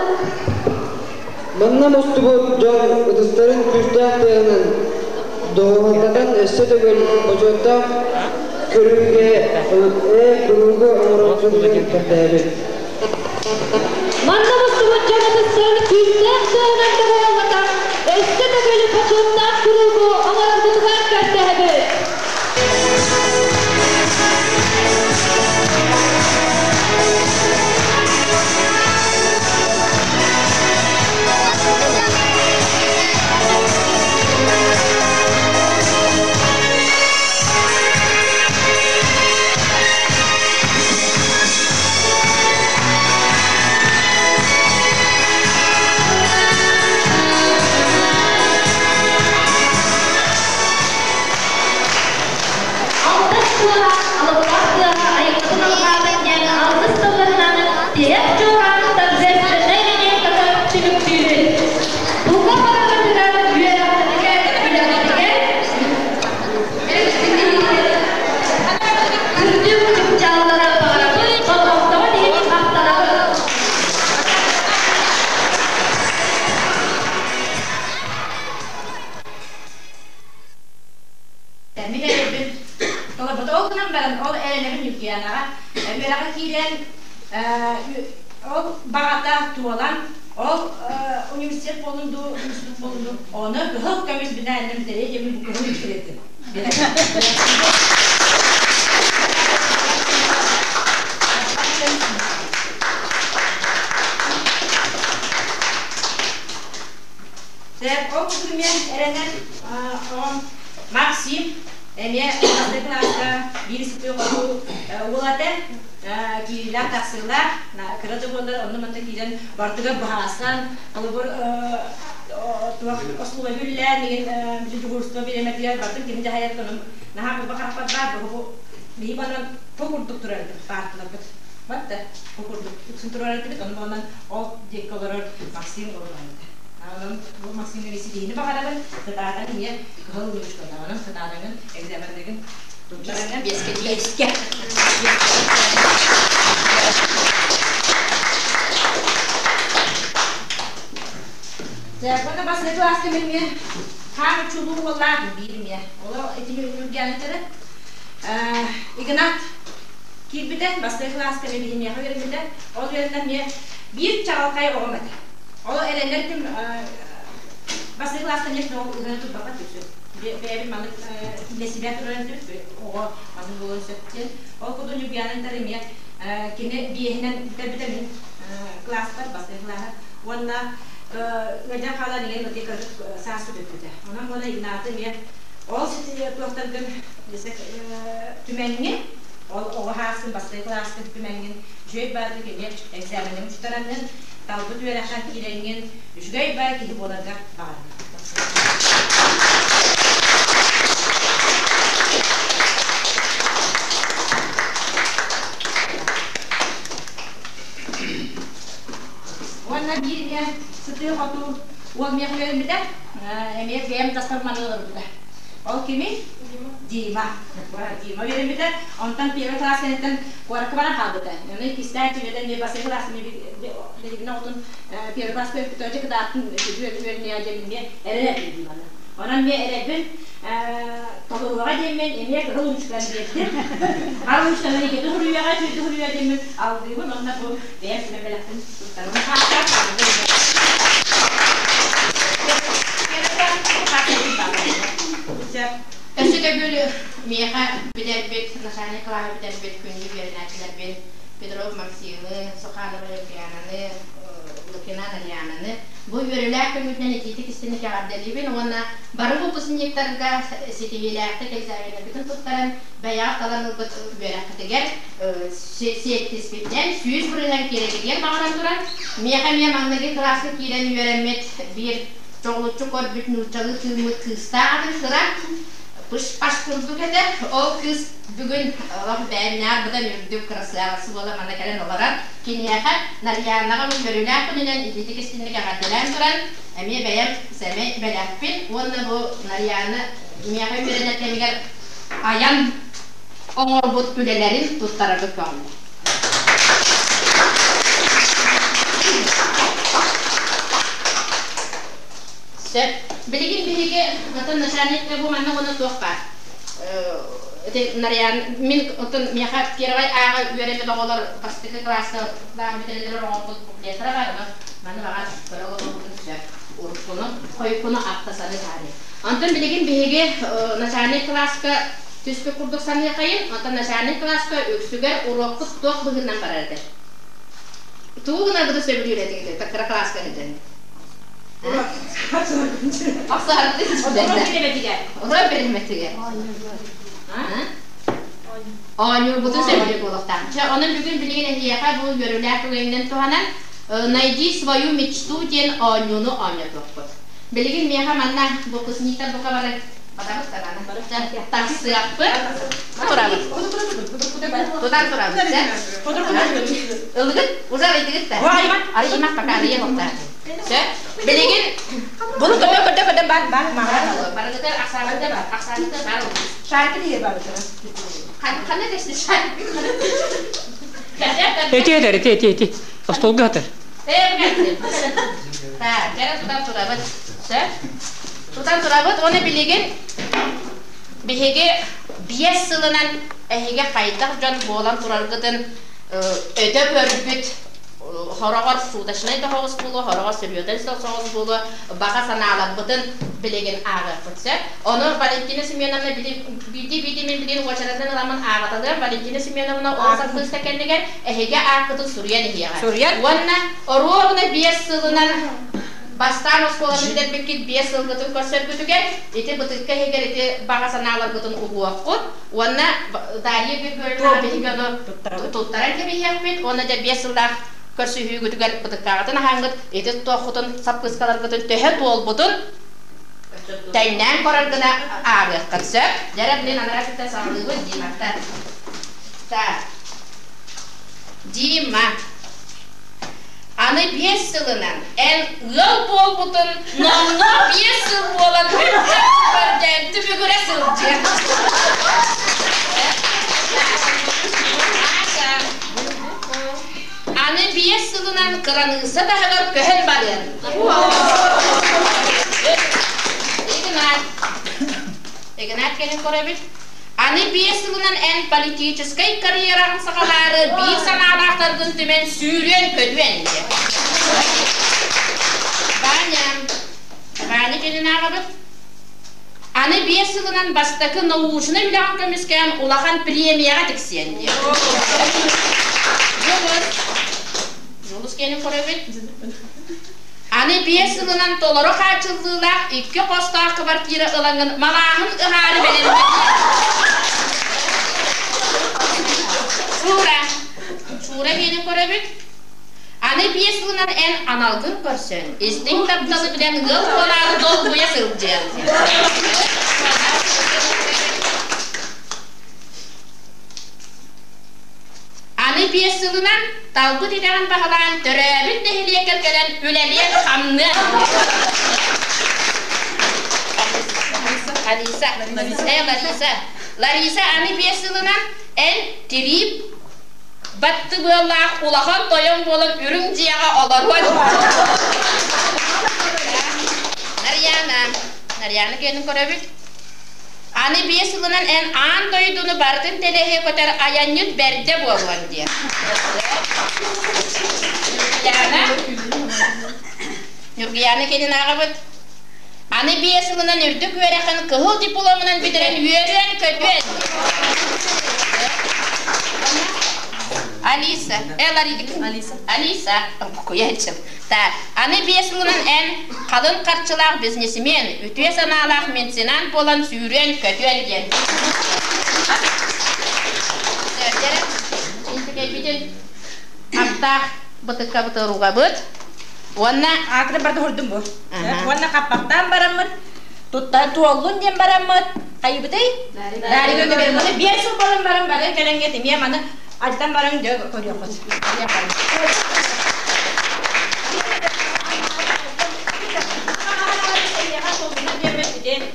S3: Манна мустубут дьон ытыстарын күүстээх тыаһынан доҕуһуоллатан өссө төгүл бочуоттаах көрүүгэ куруугу оҥороргутун көрдөөбүт.
S1: Манна мустубут дьон ытыстарын күүстээх тыаһынан доҕуһуоллатан өссө төгүл бочуоттаах куруугу оҥороргутугар көрдөһөбүт. Алтан туора алыптаах тыаҕа айылҕатын алҕаатын диэн алгыс тылларынан тирэх чуораан торжественнай линейката түмүктүүбүт. Бука барыгытыгар үөрэххитигэр, үлэҕитигэр үрдүк чыпчааллары баҕарабыт, болҕомтоҕут иһин махтанабыт.
S7: Мин эрэлбин толорбута. Ол гынан баран, ол эрэлэрин Ньургуйаанаҕа үөрэҕэ киирэн, ол баҕата туолан, ол университет буолун дуу, институт буолун дуу, ону кыһыл көмүс бинээннэн бүтэриэ диэммин бу кыһыл үксэлэтим. Сөп, ол курдук эмиэ эрэнэр оҕом Максим эмиэ бастакы кылааска биир сытыы хотуу уол этэ. Киириилээх тахсыылаах, кыра да буоллар онно-манна киирэн бардыгар быһаарсан, холобур туох оскуола үллээн, игин дьуһуурство бириэмэтигэр бардым кини дьаһайар онон наһаа курба харахпар баар бу биһи банан бу курдук турар этибит парталарбыт батта бу курдук үксүн турар этибит ону онон ол диэки олорор Максим олорор этэ. Онон бу Максим ситиһиини баҕарабын, кытаатан ийэ кыһыл ручкалаҕынан кытаатаҥын экзаменныгын туттарыҥа биэскэ биэскэ. Дьэ, бастакы кылааска мен хаан чулуу уоллаах биир миэ. Олор итини үргээнэтэрэ. Игнат киирбитэ, бастакы кылааска мен биһимиэхэ үөрэммитэ. Ол үөрэнэн миэ биир чаҕылхай оҕом этэ. Ол эрэнэр ким бастакы кылааска эмиэ ол ыһыны турбакка түсү. Бэйэбит маннык для себя туран түс, оҕо маннык буолуон сөп диэн. Ол курдук Ньургуйаанын эмиэ кини биэһинэн бүтэрбитэ мин кылааспар, бастакы кылааһа. Уонна ыалдьан хаалан иҥэн ытыы кырдьык саас сүтүппүтэ. Онон уонна Игнаты эмиэ ол туохтаргын түмэҥҥин, ол оҕо сааскын, бастакы кылааскын түмэҥҥин үчүгэй баардык эмиэ экзаменын туттараҥҥын, талбыт үөрэххэ киирэҥҥин үчүгэй баар киһи буоларга баҕарабын. Уонна биир эмиэ сытыы-хотуу уол миэхэ үөрэммитэ, эмиэ бэйэм таспар маныы олорбута. Ол кимий? Дима. Дима үөрэммитэ. Онтон первый класс кэнниттэн куоракка баран хаалбыта. Ону иккистээн түмэтэн эмиэ бастакы класс билигин оҕотун первый класс көрбүтэ дьэ кытааттын үөрэннэҕэ диэн эмиэ эрэнэр Диманы. Онон эмиэ эрэлбин толоруоҕа диэммин эмиэ кыһыл ручканы биэрдим. Хара ручканы иккитэ суруйуоҕа, үчүгэйдик суруйуоҕа диэммин алдыыбын уонна бу бэйэм сүбэ бэлэхпин туттарым.
S14: Өссө төгүл миэхэ бүтэрбит, начальник кылааһы бүтэрбит күндү үөрэнээччилэрбин Петров Максимы, Суханова Люпьянаны, Лукина Нарьянаны бу үөрүүлээх күммүтүнэн итиитик истиҥник эҕэрдэлиибин уонна бары выпускниктарга ситиһиилээхтик экзаменнаргытын туттаран бэйэҕит талан ылбыт үөрэххитигэр сиэттиспитинэн 100% киирэргитигэр баҕаран туран, миэхэ эмиэ маҥнайгы кылааска киирэн үөрэммит биир чоҕулуччу көрбүт нууччалыы тыыммыт кыыстаах атын кыра пыш-паш курдук этэ. Ол кыыс бүгүн олох бэйэмнээх быдан үрдүк кырасыабасы буола манна кэлэн олорор. Киниэхэ Нарьянаҕа бу үөрүүлээх күнүнэн итиитик истинник эҕэрдэлээн туран, эмиэ бэйэм сэмэй бэлэхпин уонна бу Нарьяна миэхэ үөрэнэр кэмигэр айан оҥорбут үлэлэрин туттарарга көҕүллэр. Сөп. Билигин биһиги оттон начальник бу манна уонна туох баар? Ити Нарьян мин оттон миэхэ первай ааҕа үөрэммит оҕолор бастакы кылааска кылааһы бүтэрэллэр оҥорбут буклеттара баар, онон маны баҕар көрө олоруохпутун сөп. Уруккуну, хойуккуну ахта саныы таарыйа. Онтон билигин биһиги начальник кылааска түспүт курдук саныахайын, оттон начальник кылааска үксүгэр уруокпут туох быһыынан барар этэ? Тугу гынарбытын сөбүлүүр этиҥ кыра кылааска сылдьан? Уруок бириэмэтигэр. Оонньуурбутун сөбүлүүр буолуохтаах. Чэ, онон бүгүн билигин эһиэхэ бу үөрүүлээх түгэнинэн туһанан «Найди свою мечту» диэн оонньууну оонньотуохпут. Билигин миэхэ манна выпускниктар бука бары Батабыт сатана. Тахсыахпыт. Турабыт. Тутан турабыт. Ылыгыт, уже арыйдыгыт да. Арыйымах пока арыйа хоттаа. Сөп. Билигин
S7: Bunu көтө көтө көтө бар бар мага.
S14: Барыгытар ахсааныта бар. Ахсааныта бар.
S7: Шарики диye бар.
S14: Ханна дешти шарик?
S15: Эти этер, эти, эти, эти. Остолга этер.
S14: Так, кere тутан турабыт. Сөп. Тутан турабыт, оны билигин биһиги биэс сылынан эһиги хайдах дьон буолан тураргытын өтө көрбүт хороҕор суточнай да соҕус буолуо, хороҕор серьезный соҕус буолуо, баҕа санааларбытын билигин ааҕыахпыт сөп. Ону Валентина Семеновна биирдии-биирдии мин билигин уочаратынан ыламмын ааҕаталыам. Валентина Семеновна ол саппыыста кэннигэр эһиги ааккытын суруйан иһиэҕэ.
S7: Суруйар.
S14: Уонна оруобуна 5 сылынан. Бастаан оскуоланы бүтэрбиккит биэс сылгытын көрсөргүтүгэр ити бытыкка иһигэр ити баҕа санааларгытын угуоххут уонна Дарья Григорьевна биһиги ону туттаран кэбиһиэхпит уонна дьэ биэс сыллаах көрсүһүүгүтүгэр бытыккаҕытын аһаҥҥыт ити туоххутун саппыыскаларгытын төһө туолбутун тэҥнээн көрөр гына ааҕыаххыт сөп. Дьэ блин анараа сыттан саҕалыыбыт Диматтан. Так. Дима. Аны биэс сылынан эн ыал буолбутун номнуо биэс сыл буолан көрдөөн түбүгүрэ сылдьыа. Аны биэс сылынан кыраныысса таһыгар көһөн барыан. Игнат. Игнат кэлин көрөбүт. Аны биэс сылынан эн политическай карьераҕын саҕалаары биир санаалаахтаргын түмэн сүүрүөн-көтүөн диэн. Ваня, Ваня кэлин ааҕабыт. Аны биэс сылынан бастакы научнай үлэҕин көмүскээн улахан премияҕа тиксиэн диэн. Дьулус. Дьулус кэлин көрөбүт. Аны биэс сылынан толору хааччыллыылаах икки хостоох квартира ылаҥҥын малааһын ыһаары бэлэмнэнии. Шура. Шура диэни көрөбүт. Аны биэс сылынан эн аналгын көрсөн, истиҥ тапталы билэн ыал буолаары долгуйа сылдьыаҥ. Аны биэс сылынан талбыт идэҕин баһылаан төрөөбүт нэһилиэккэр кэлэн үлэлиэн-хамныан. Алиса, э, Лариса. Лариса аны биэс сылынан эн тириип баттыбыалаах улахан тойон буолан үрүҥ дьиэҕэ олоруон. Нарьяна, Нарьяна киэнин көрөбүт. Аны биэс сылынан эн аан дойдуну барытын тэлэһиэ көтөр айанньыт бэрдэ буолуон диэн. Ньургуйаана, Ньургуйаана кэлин ааҕабыт. Аны биэс сылынан үрдүк үөрэхин кыһыл дипломунан бүтэрэн үөрүөн-көтүөн. Алиса, э, Лариса, Алиса, букуйаччым. Так, аны биэс сылынан эн халыҥ харчылаах бизнесмен, үтүө санаалаах меценат буолан сүүрүөн-көтүөн диэн. Интикэйбитин аптаах бытыкка бытыругабыт. Уонна
S7: Аатырын барда хурдум бу. Уонна хаппахтаан бараммыт, туттан туоллун диэн бараммыт, хайыбытый? Дарига көбөр. Биэс сыл болон баран бары кэлэнгэ тимиэ маны альтан баран дьэ көрүөххүт.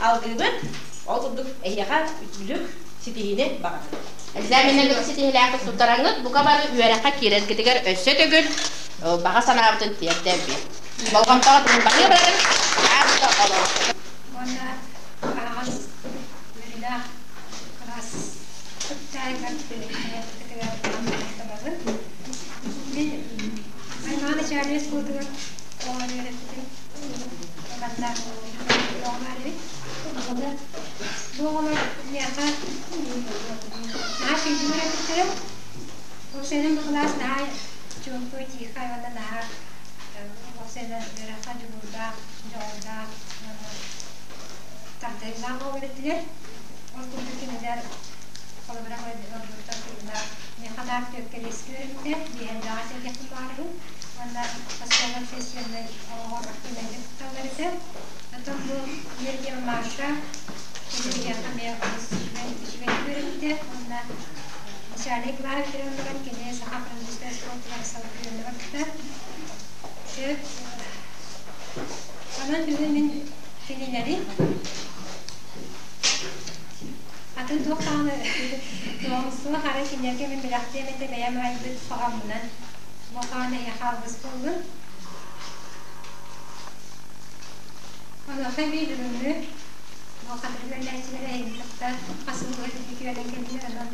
S7: Алгыыбыт. Ол курдук эһиэхэ үтүлүк ситиһиини баҕарабыт.
S14: Экзаменнаргыт ситиһилээхтик туттараҥҥыт, бука бары үөрэххэ киирэргитигэр өссө төгүл баҕа санаабытын тиэрдэбит. Болҕомтоҕо тумунбаһыы барарын ааста олор.
S16: Уонна аһаҕас үөрүүлээх кылаас таайыгар бэйэбитигэр махтанабын. Мин аймаҕа начальнай оскуолатыгар оҕолор үөрэппитим. Манна оҕо баар эбит. Бу оҕолор миэхэ наһаа күндү үөрэппиттэрэ. Уопсайынан бу кылаас наһаа чуумпу, тихо уонна наһаа уопсайынан үөрэххэ дьулуурдаах, дьоҕурдаах уонна тардыһыылаах оҕолор этилэр. Ол курдук кинилэр холобура ордуктар тыллаах миэхэ наар түөркэ биэскэ үөрэммитэ, биэһэллээҕи сэргэхпин баҕарабын уонна оскуола общественнай олоҕор активнайдык кытталлар этэ. Оттон бу Георгиева Маша кини биһиэхэ эмиэ олус үчүгэйдик үөрэммитэ уонна начальнай кылааһы бүтэрэн баран кини Саха французскай оскуолатыгар салгыы үөрэнэ барбыта. Сөп. Онон бүгүн мин кинилэри атын туох даҕаны туоҕум суох, арай кинилэргэ мин бэлэхтиэм этэ бэйэм айбыт хоһооммунан. Бу хоһоон эһиэхэ алгыс буоллун. Онуоха эбии бүгүҥҥү бу хатырык үөрэнээччилэрэ эһигини кытта хас сыл быһа бииргэ үөрэнэн кэллилэр, онон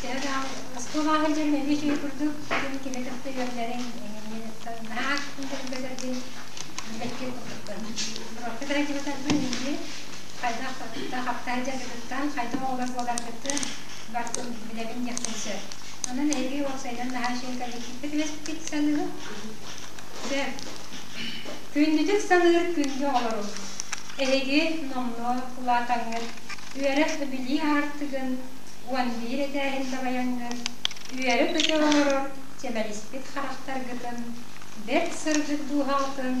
S16: төһө да оскуолаҕа сылдьан мэлдьи үчүгэй курдук ким кими кытта үөрэнэрин наһаа кытын билбэккэ курдукпун. Уруокка да сылдьыбатарбын мэлдьи хайдах хаптаһа дьарыгыттан, хайдах оҕолор буоларгытын барытын билэбин диэхпин сөп. Онон эһиги уопсайынан наһаа үчүгэй коллективка түбэспиккит саныыбын. Сөп. Күндүтүк саныыр күндү оҕолорум, эһиги номнуо улаатаҥҥыт, үөрэх-билии аартыгын 11 этээһин дабайаҥҥыт, үөрэ-көтө олорор чэмэлиспит харахтаргытын, бэрт сырдык дууһаҕытын,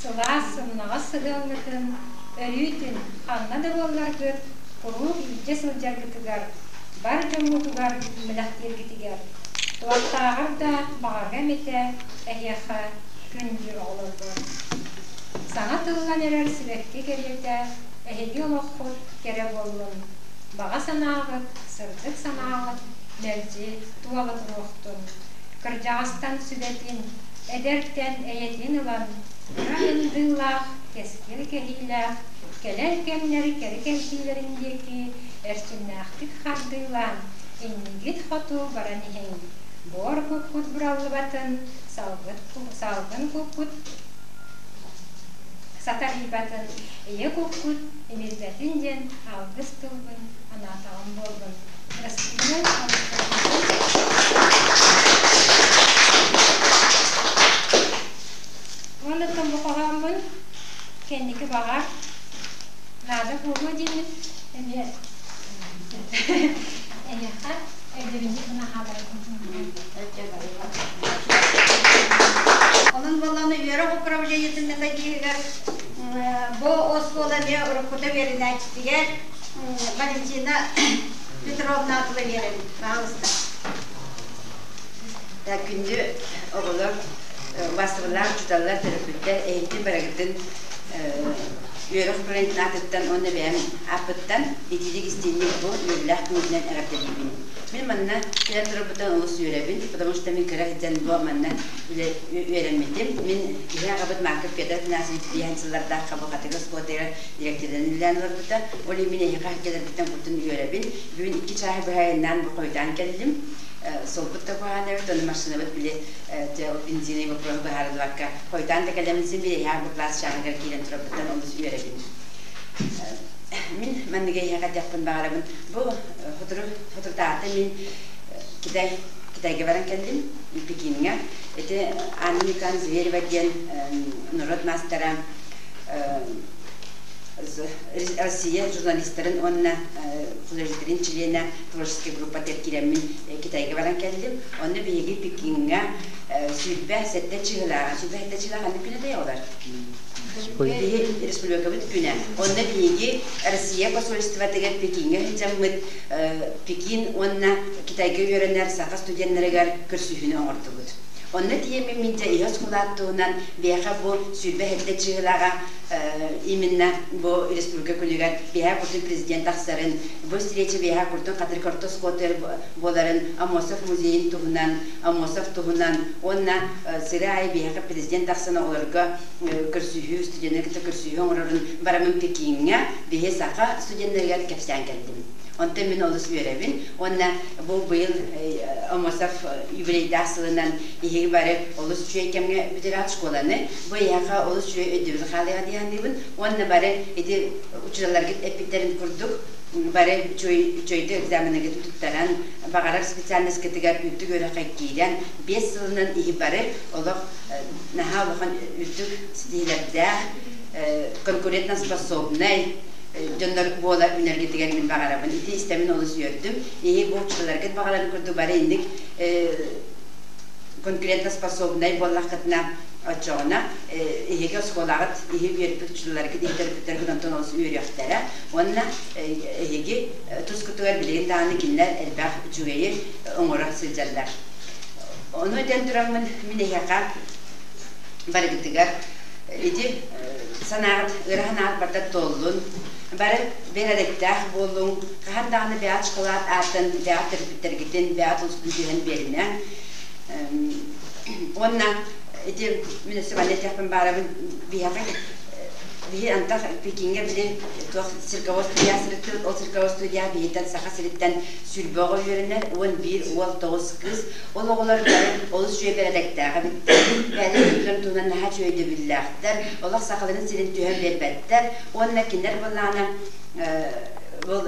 S16: сылаас сымнаҕас сыһыаҥҥытын өрүүтүн ханна да буолларгыт куруук илдьэ сылдьаргытыгар, бар дьоҥҥутугар бэлэхтииргитигэр, туохтааҕар да баҕарыам этэ эһиэхэ күндү оҕолорбор. Саҥа тыллан эрэр сибэкки кэриэтэ эһиги олоххут кэрэ буоллун, баҕа санааҕыт, сырдык санааҕыт мэлдьи туола туруохтун. Кырдьаҕастан сүбэтин, эдэртэн эйэтин ылан, кыра ындыылаах, кэскил кэһиилээх, кэлэр кэмнэр кэрэ кэрдиилэрин диэки эрчимнээхтик хардыылаан, иннигит хоту баран иһиҥ. Буор куккут бураллыбатын, салгын куккут сатарыйбатын, ийэ куккут имирбэтин диэн алгыс тылбын анаатаҕым буоллун. Уонна бу хоһооммун кэнники баҕар наада буолуо диэммин эмиэ эйиэхэ өйдөбүнньүк гына хааларбын.
S17: Онон буоллаҕына үөрэх управлениетын методиһыгар бу оскуола эмиэ уруккута үөрэнээччитигэр Валентина Петровна тыла биэрэбин. Пожалуйста.
S18: Күндү оҕолор, убаастабыллаах учууталлар, төрөппүттэр, эһигитин барыгытын үөрэх управлениетын аатыттан уонна бэйэм ааппыттан итиитик истиҥник бу үөрүүлээх күҥҥүтүнэн эҕэрдэлиибин. Мин манна кэлэн турарбыттан олус үөрэбин, потому что мин кыра сылдьан бу манна үөрэммитим. Мин киһи аҕабыт Марков Петр Афанасьевич биэһэн сыллардаах Хабылҕатыгы оскуолатыгар директорынан үлэлээн олорбута. Ол иһин мин эһиэхэ кэлэрбиттэн куртун үөрэбин. Бүгүн икки чааһы быһа айаннаан бу хойутаан кэллим. Суолбут да куһаҕан эбит, ону машинабыт били бензиновый вопроһу быһаарыллыбакка хойутаан да кэлэммин син били эһээ бу класс чааһыгар киирэн турарбыттан олус үөрэбин. Мин манныгы эһиэхэ этиэхпин баҕарабын. Бу сотору соторутааҕыта мин Китай Китайга баран кэллим, Пекиҥҥэ. Ити Анна Николаевна Зверева диэн норуот маастара Россия журналистарын уонна художествин чилиэнэ творческай группа киирэммин Китайга баран кэллим. Онно биһиги Пекиҥҥэ 27 чыһылааҕа, 27 чыһылаах ханнык күнэ олар? Биһи республикабыт күнэ. Онно биһиги Россия посольствотыгар Пекиҥҥэ сылдьаммыт Пекин уонна Китайга үөрэнэр саха студеннарыгар көрсүһүүнү оҥордубут. Онно тиийэммин мин дьэ иһэ оскуолаат туһунан биһиэхэ бу 27 чыһылааҕа именно бу республика күнүгэр биһээ курдук президент тахсарын, бу встреча биһээ курдук хатырык орто оскуолатыгар буоларын, Аммосов музейын туһунан, Аммосов туһунан уонна сыры аайы биһиэхэ президент тахсан оҕолорго көрсүһүү, студеннары кытта көрсүһүү оҥорорун бараммын Пекиҥҥэ биһи саха студеннарыгар кэпсээн кэллим. Онтон мин олус үөрэбин уонна бу быйыл Аммосов юбилейдаах сылынан иһиги бары олус үчүгэй кэмҥэ бүтэрээт школаны бу эйиэхэ олус үчүгэй өйдөбүл хаалыаҕа дии саныыбын уонна бары ити учууталларгыт эппиттэрин курдук бары үчүгэйдик экзаменыгытын туттаран баҕарар специальноскытыгар үрдүк үөрэххэ киирэн 5 сылынан иһи бары олох наһаа улахан үрдүк ситиһиилэрдээх конкурентоспособнай дьоннор буола үүнэргитигэр мин баҕарабын. Ити истэмин олус үөрдүм. Иһи бу учууталларгыт баҕаларын курдук бары инник конкурентоспособнай буоллаххытына оччоҕуна эһиги оскуолаҕыт иһи үөрпүт учууталларгыт иһи төрөппүттэргит онтон олус үөрүөхтэрэ уонна эһиги тускутугар билигин даҕаны кинилэр элбэх үчүгэйи оҥоро сылдьаллар. Ону этэн тураммын мин эһиэхэ барыгытыгар ити санааҕыт ыра санааҕыт барыта туоллун, бары бэрэдэктээх буолуҥ, хаһан даҕаны бэйэҕит шоколад аатын, бэйэҕит төрөппүттэргитин, бэйэҕит улуускутун түһэн биэримэҥ. Уонна ити мин өссө манна этиэхпин баарабын биһиэхэ биһи антах Пекиҥҥэ били туох цирковой студия сырыттыбыт, ол цирковой студия биһиттэн Саха сириттэн 20 оҕо үөрэнэр, 11 уол, 9 кыыс. Ол оҕолор бары олус үчүгэй бэрэдэктээх эбиттэр. Бэйэлэрин дойдуларын туһунан наһаа үчүгэй өйдөбүллээхтэр, олох сахаларын сирин түһэн биэрбэттэр. Уонна кинилэр буоллаҕына ол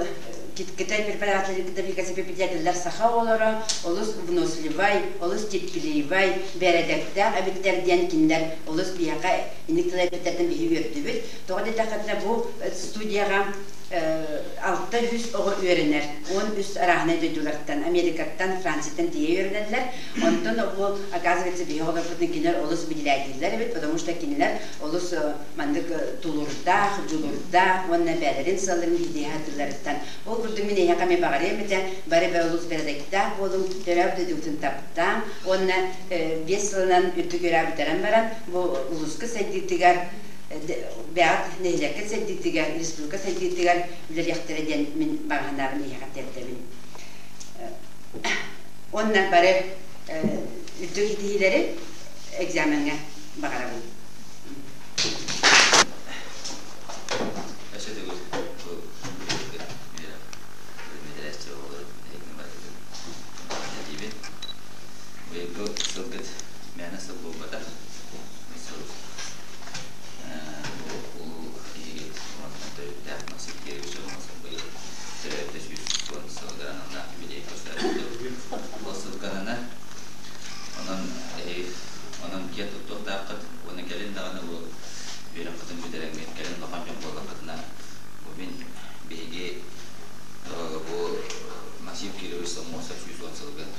S18: Китай преподавателин кытта бииргэ саха оҕолоро олус выносливай, олус терпеливай, бэрэдэктээх эбиттэр диэн кинилэр олус биһиэхэ инник тыл эппиттэртэн биһи үөрдүбүт. Тоҕо диэтэххитинэ, бу студияҕа 600 оҕо үөрэнэр. 13 арааһынай дойдулартан, Америкаттан, Францияттан тиийэ үөрэнэллэр. Онтон бу, оказывается, биһи оҕолорбутун кинилэр олус биллээтииллэр эбит, потому что кинилэр олус маннык тулуурдаах, дьулуурдаах уонна бэйэлэрин сыалларын ситиһэ сатыылларыттан. Ол курдук мин эһиэхэ эмиэ баҕарыам этэ, бары бары олус бэрэдэктээх буолуҥ, төрөөбүт дойдугутун таптааҥ уонна 5 сылынан үрдүк үөрэҕи бүтэрэн баран, бу улууска сайдыытыгар, бэйэҕит нэһилиэккит сайдыытыгар, республика сайдыытыгар үлэлиэхтэрэ диэн мин баҕа санаабын эһиэхэ тиэрдэбин. Уонна бары үрдүк ситиһиилэри экзамеҥҥа баҕарабын.
S9: Өссө төгүл бу үөрэх үөрэммитэрээччи оҕолорун эһигини барытын этиибин. Быйылгы сылгыт мээнэ сыл буолбатах. Сыл бу улуу киһигит уонна төрүттээх Максим Кирович Аммосов быйыл төрөөбүтэ 110 сылыгар аналлаах юбилей көрсөөбүт. Ол сылганана онон эһиги онон киэн туттуохтааххыт уонна кэлин даҕаны бу үөрэххитин бүтэрэҥҥит кэлин улахан дьон буоллаххытына бу мин биһиги бу Максим Кирович Аммосов 110 сылыгар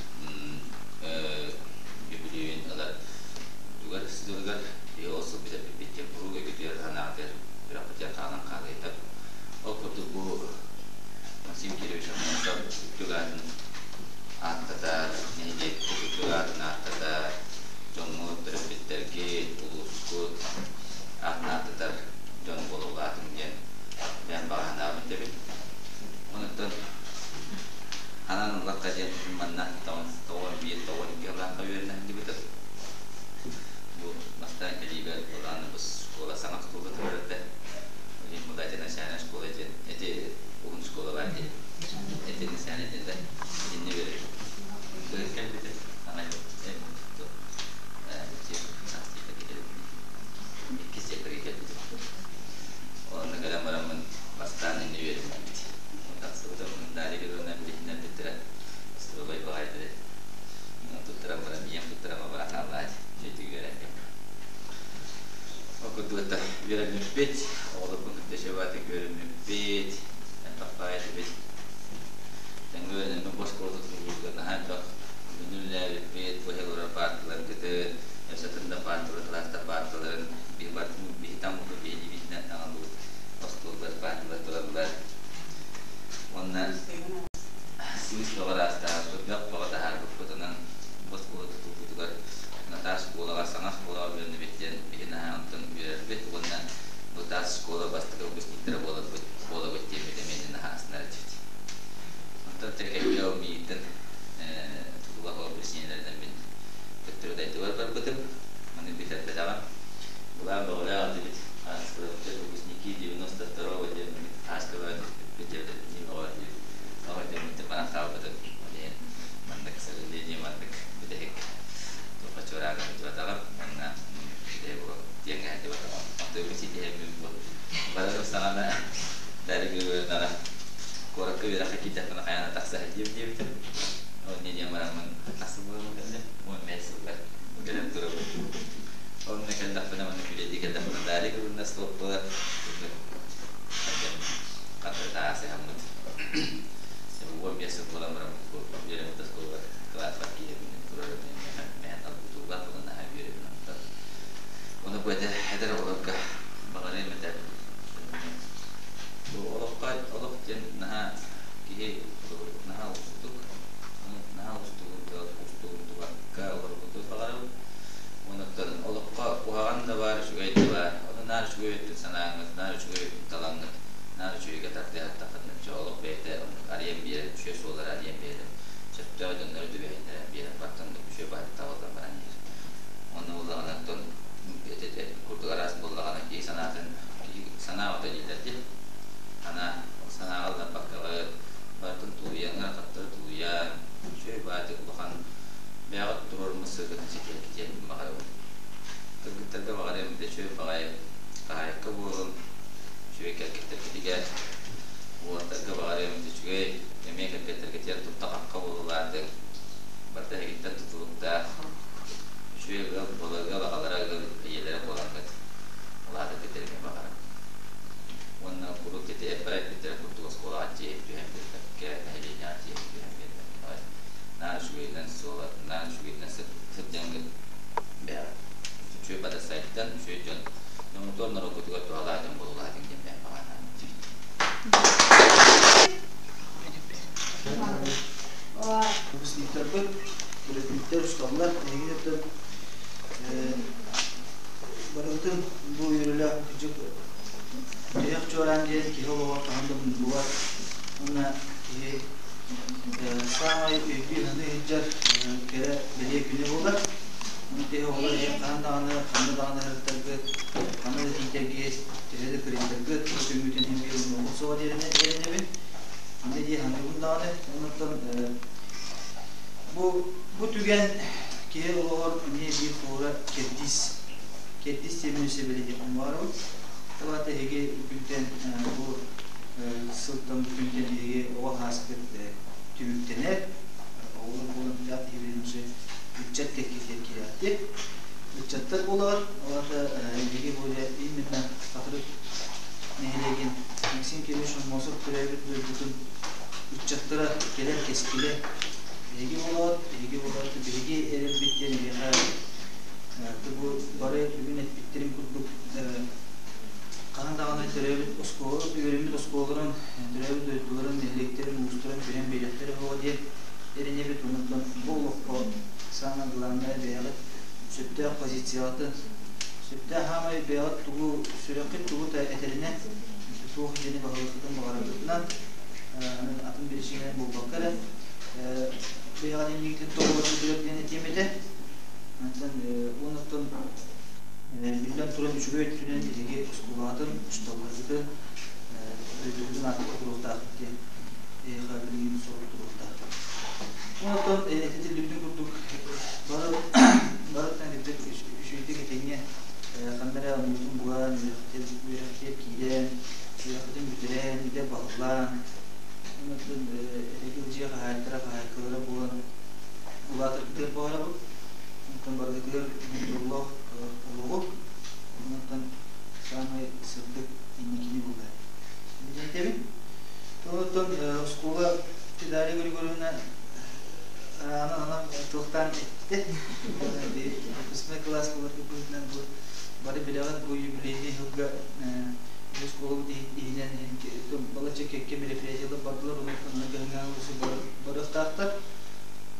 S9: юбилейин ылар тугар сылыгар биһи ол сыл бүтэрбиппит диэн куруук өйгүтүгэр санаатыгар үрэхпитигэр хаалан хаалыйдар. Ол курдук бу Максим Кирович Аммосов үрдүк аатын ааттатар, нэһилиэкпит үрдүк аатын ааттатар, дьоҥҥут, төрөппүттэргит, улуускут аатын ааттатар дьон буола улаатыҥ диэн бэйэм баҕа санаабын этэбин. Онуттан анан ыллахха диэн манна 91 92 сыллаахха үөрэнэ сылдьыбытым. Бу бастаан кэлиибэр былааны бу школа саҥа тутулла турар этэ. Мудати начальная школа диэн эти уһун школа бар дии. Эти начальная диэн да итинни үөрэтим. Кыыс кэлбитэ саҥа иккис сектори кэлбитим. Онно кэлэн бараммын бастаан инни үөрэммит. Тахсыбытым Дарья Григорьевна билиһиннэрбиттэрэ. Столовай баҕайы туттаран баран ийэм туттаран бара хааллаат дьиэтигэр үөрэнним. Ол курдук это үөрэммиппит, оҕолорбун кытта шебатык үөрэммиппит, элбэх баҕайы этибит. Тэҥҥэ үөрэнэммин бу оскуола тутуллуутугар наһаа элбэх үлэни үлэлээбиппит, бу олорор партияларгытын, өссө атын да партиялар, кылаастар партияларын биһи бартын биһи таҥмыппыт, биһи илиибитинэн таҥаллыбыт остуоллар, партиялар тураллар. Уонна сыыс бөҕө ыраастаабыппыт, бөх бөҕө таһаарбыппыт, онон бу оскуола тутуллуутугар Натаа школаҕа саҥа школаҕа үөрэннибит диэн биһи наһаа онтон үөрэрбит уонна бу таас школа бастакы выпускниктара буоларбыт буолабыт диэммит эмиэ наһаа астынар этибит. Онтон кэккэ ол миигиттэн тутулах ол причинэлэринэн мин төттөрү дойдубар барбытым. Маны бүтэрбэтэҕим. Былаан бөҕөлөөх этибит. Ааскалабыт выпускники 92-го диэн ааскалаҕа түспүппүт диэн оҕо диэбит. Оҕо диэммит баран хаалбытым. Ол иһин маннык, к сожалению, маннык бүтэһик туохха чуораан сылдьыбатаҕым уонна диэҥҥэ сылдьыбатаҕым. Онтуйбун ситиһэммин бу барарым саҕана Дарья Григорьевнаҕа куоракка үөрэххэ киирдэхпинэ хайаан да тахса сылдьыам диэбитим. Ол инньэ диэн бараммын тахса буоламмын кэллим. 15 сыллар кэлэн турабын. Онно кэллэхпинэ манна үлэлии кэллэхпинэ Дарья Григорьевна суох буолар. Хата таасыһаммыт. 15 сыл буолан баран үөрэммит оскуолабар кылааспар киирэбин турарым мэһэн албутуулаах буолан наһаа үөрэбин онтон. Ону бу эдэр эдэр оҕолорго баҕарыам этэ. Бу олоххо олох диэн наһаа киһи наһаа уустук, наһаа устугурдубакка олорбуту баҕарабын. Онуттан олоххо куһаҕан да баар, үчүгэй да баар. Ону наар үчүгэй өттүн санааҥҥыт, наар үчүгэй өттүн талаҥҥыт, наар үчүгэйгэ тардыһаттаххытына, чэ олох бэйэтэ арыйан биэрэн, үчүгэй суоллары арыйан биэрэн, сөптөөх дьоннору түбэһиннэрэн биэрэн бартан үчүгэй баһын табыллан баран иһэр. Онно буоллаҕына, оттон курдук араас буоллаҕына киһи санаатын, киһи санаа ото дииллэр дии. Санаа, санааҕа ылларбаккаҕыт, барытын тулуйан, ыарахаттары тулуйан, үчүгэй баайдык улахан бэйэҕит туруоруммут сыалгытын ситиһэргит диэн баҕарабын. Кыргыттарга баҕарыам этэ үчүгэй баҕайы хаһаайка буолун, үчүгэй кэргэттэргитигэр, уолаттарга баҕарыам этэ үчүгэй.
S19: Үөрэххитигэр тутта-хахха буолулаатыҥ, барыта эһигиттэн тутулуктаах. Үчүгэй ыал буола ыал аҕалара, ыал ийэлэрэ буолаҥҥыт улаатаргыт эрэ баҕарабын. Уонна куруук ити эппэр эппиттэрин курдук оскуолаҕа дьиэ түһэн биэрбэккэ, нэһилиэнньэҕэ дьиэ түһэн биэрбэккэ, наар үчүгэйинэн суола, наар үчүгэйинэн сылдьаҥҥыт бэйэҕит үчүгэй бадасайтан үчүгэй дьон ноҥутуор норуоккутугар туһалаах дьон буолулаатыҥ диэн бэйэм баҕа
S5: Выпускниктарбыт, төрөппүттэр, учууталлар эһигини оттон барыбытын бу үөрүүлээх кырдьык тиһэх чуораан диэн киһи олоҕор хаһан да муннуллубат уонна киһи саамай өйдүү-саныы сылдьар кэрэ бэлиэ күнэ буолар. Ону киһи оҕолор иһин хаһан даҕаны, ханна даҕаны сырыттаргыт, ханна да тиийдэргит, төһө да кырыйдаргыт, бу күммүтүн иһин биир умнуоҕум суоҕа диэн эрэнэбин. Инньэ дии саныыбын даҕаны. Оннуттан бу түгэн киһи олоҕор эмиэ биир холура кэрдиис кэрдиис диэмин өссө бэлиэтиэхпин баҕарабын. Ол аата эһиги күнтэн бу сылтан бу күнтэн эһиги оҕо сааскыт түмүктэнэр. Оҕолор буолан бүтээт иһибин уже ыччат кэккэтигэр киирэхтиэ. Ыччаттар буолаҕыт. Ол аата эһиги бу именно Хатырык нэһилиэгин Максим Кириллович Аммосов төрөөбүт дойдутун ыччаттара кэлэр кэскилэ биһиги буолаҕыт, биһиги буолаҕыт, биһиги эрэлбит диэн эһиэхэ бу бары бүгүн эппиттэрим курдук хаһан даҕаны төрөөбүт оскуола, үөрэммит оскуолаларын, төрөөбүт дойдуларын, нэһилиэктэрин, улуустарын түһэн биэриэхтэрэ суоҕа диэн эрэнэбит. Онон бу олоххо самое главное бэйэҕит сөптөөх позицияҕытын, сөптөөх хаамай бэйэҕит тугу сүрэххит тугу да этэринэн, туох идиэни баһылыккытын баҕараргытынан, атын биричиинэнэн буолбакка эрэ, бэйэҕит иннигитин тоҕолоргутугар диэн этиэм этэ. Онтон уоннаттан биллэн туран үчүгэй өттүнэн биһиги оскуолаҕытын, учууталларгытын, дойдубутун ааттата туруохтаахпыт диэн эһиэхэ билигин сорук туруохтаах. Онтон этитиллибитин курдук бары барыттан кырдьык үчүгэйдик этэҥҥэ ханна эрэ оннубутун булан, үөрэхтиэр киирэн, үөрэхпитин бүтэрэн, идэ баһылаан, онтон эһиги дьиэ хаһаайыттара хаһаайкалара буолан улаатаргытыгар баҕарабыт. Онтон барытыгар дьоллоох олоҕу, онтон саамай сырдык инникини булар. Диэтэбин. Онтон оскуола Дарья Григорьевна анан анан туохтаан эттэ. Выпускной класс буоларгыт быһыытынан бу бары билэҕит бу юбилейный сылга оскуолабыт иһинэн балачча кэккэ мероприятиелар бардылар, онон кыһыҥҥы барыахтаахтар.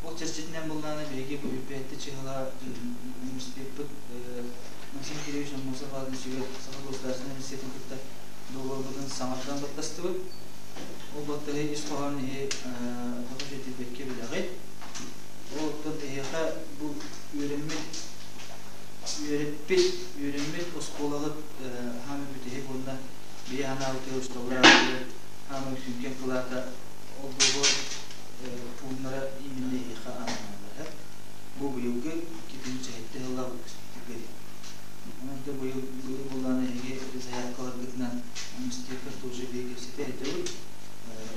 S5: Ол чэрчитинэн буоллаҕына биһиги бу үппээтти чыһыла университеппыт Максим Кириллович Аммосов аатын сүгэр Саха государственнай университетын кытта договорбутун саҥардан баттастыбыт. Ол баттаһыы ис хоһоонун иһи тоҕо дьэтирбэккэ билэҕит. Ол оттон эһиэхэ бу үөрэммит үөрэппит үөрэммит оскуолаҕыт хаамай бүтэһик уонна бэйэ санаабытыгар учууталлар аатыгар хаамай сүҥкэн кылаата ол договор пууннара именно эһиэхэ ананаллар. Бу быйылгы 2007 сыллаах выпускниктарга диэн. Онон да быйыл быйыл буоллаҕына эһиги заявкаларгытынан университекка тоже биһиги кэпсэтэ этэбит.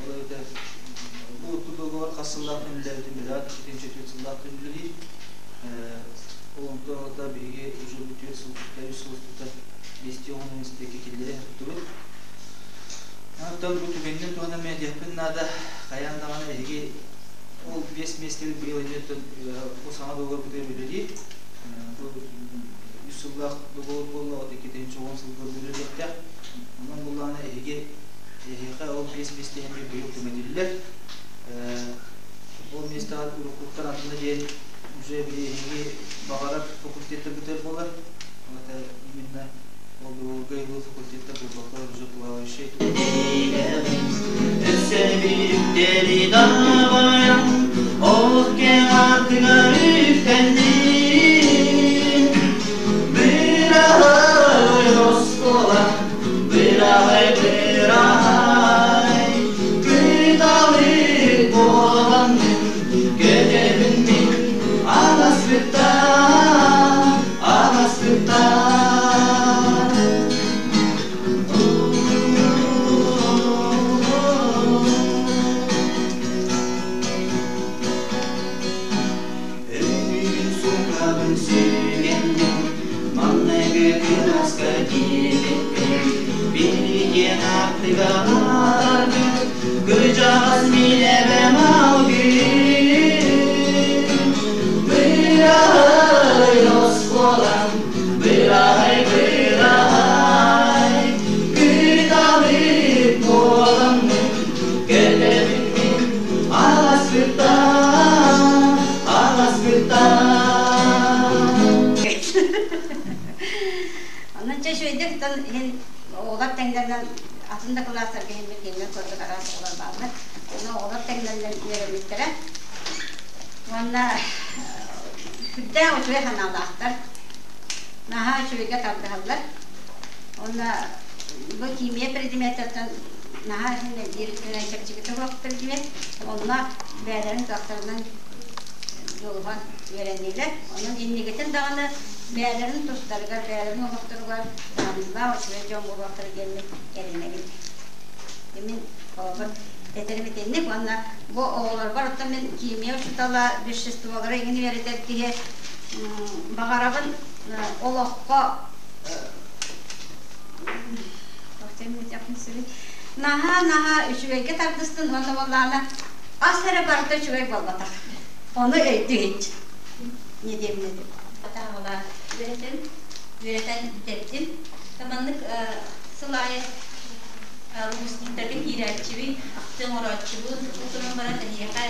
S5: Ол эбэтэр бу договор хас сыллаах үлэлээбитин билэҕит, 2004 сыллаах үлэлиир. Ол онтон ылата биһиги уже бу 4 сыл, 3 сыл устата биэстии оҕону университекка киллэрэ сырыттыбыт. Оттон бу түгэнинэн туһанан мин этиэхпин наада, хайаан даҕаны эһиги ол биэс миэстэбит быйыл эмиэ бу саҥа договорбутугар үлэлиир. Бу үс сыллаах договор буолла, от 2010 сылга үлэлиэхтээх. Онон буллаҕына эһиги эһиэхэ ол биэс миэстэ эмиэ быйыл түҥэтиллэр. Ол миэстэҕэ уруккуттан атына диэн уже эһиги баҕарар факультеттаргытыгар буолар. Это именно ол договорга ылыы факультеттар буолбакка уже плавающий.
S12: Өссө биирдэри даҕайан, олох кэҥ аартыгар үктэнним. Быраһай оскуола, быраһай, быраһай, кыталык буоламмын, көтөбүн мин анаспыттан, анаспыттан. Киэҥ аартыга баргын, Кырдьаҕас мин эбэм алгыыр. Быраһай оскуолам, быраһай, быраһай, Кыталык буоламмын, кэтэбин мин аласпыттан, аласпыттан.
S17: Онон чэ үчүгэйдик оттон иһин оҕолор тэҥнэринэн атын да кылаастарга иһин кинилэр курдук араас оҕолор бааллар. Онно оҕолор тэҥнэринэн үөрэммиттэрэ. Уонна сүрдээх үчүгэй санаалаахтар. Наһаа үчүгэйгэ тардыһаллар. Уонна бу химия предметыттан наһаа иһин биир чэпчэкитэ суох предмет. Онно бэйэлэрин кыахтарынан дьулуһан үөрэннилэр. Онон инникитин даҕаны бэйэлэрин тустарыгар, бэйэлэрин олохторугар наадыйыылаах үчүгэй дьон буолуохтара диэммин эрэнэбин. Мин холобур этэрим итинник уонна бу оҕолорбор оттон мин химия учуутала, веществолары иҥин үөрэтэр киһи баҕарабын олоххо наһаа-наһаа үчүгэйгэ тардыстын уонна буоллаҕына ас эрэ барыта үчүгэй буолбатах. Ону өйдүү иһит. Не диэм не диэм.
S20: Атаҕала үөрэтэн, үөрэтэн бүтэрдим. Маннык сыл аайы выпускниктарга киирээччибин, ахтыы оҥорооччубун, ол гынан баран эһиэхэ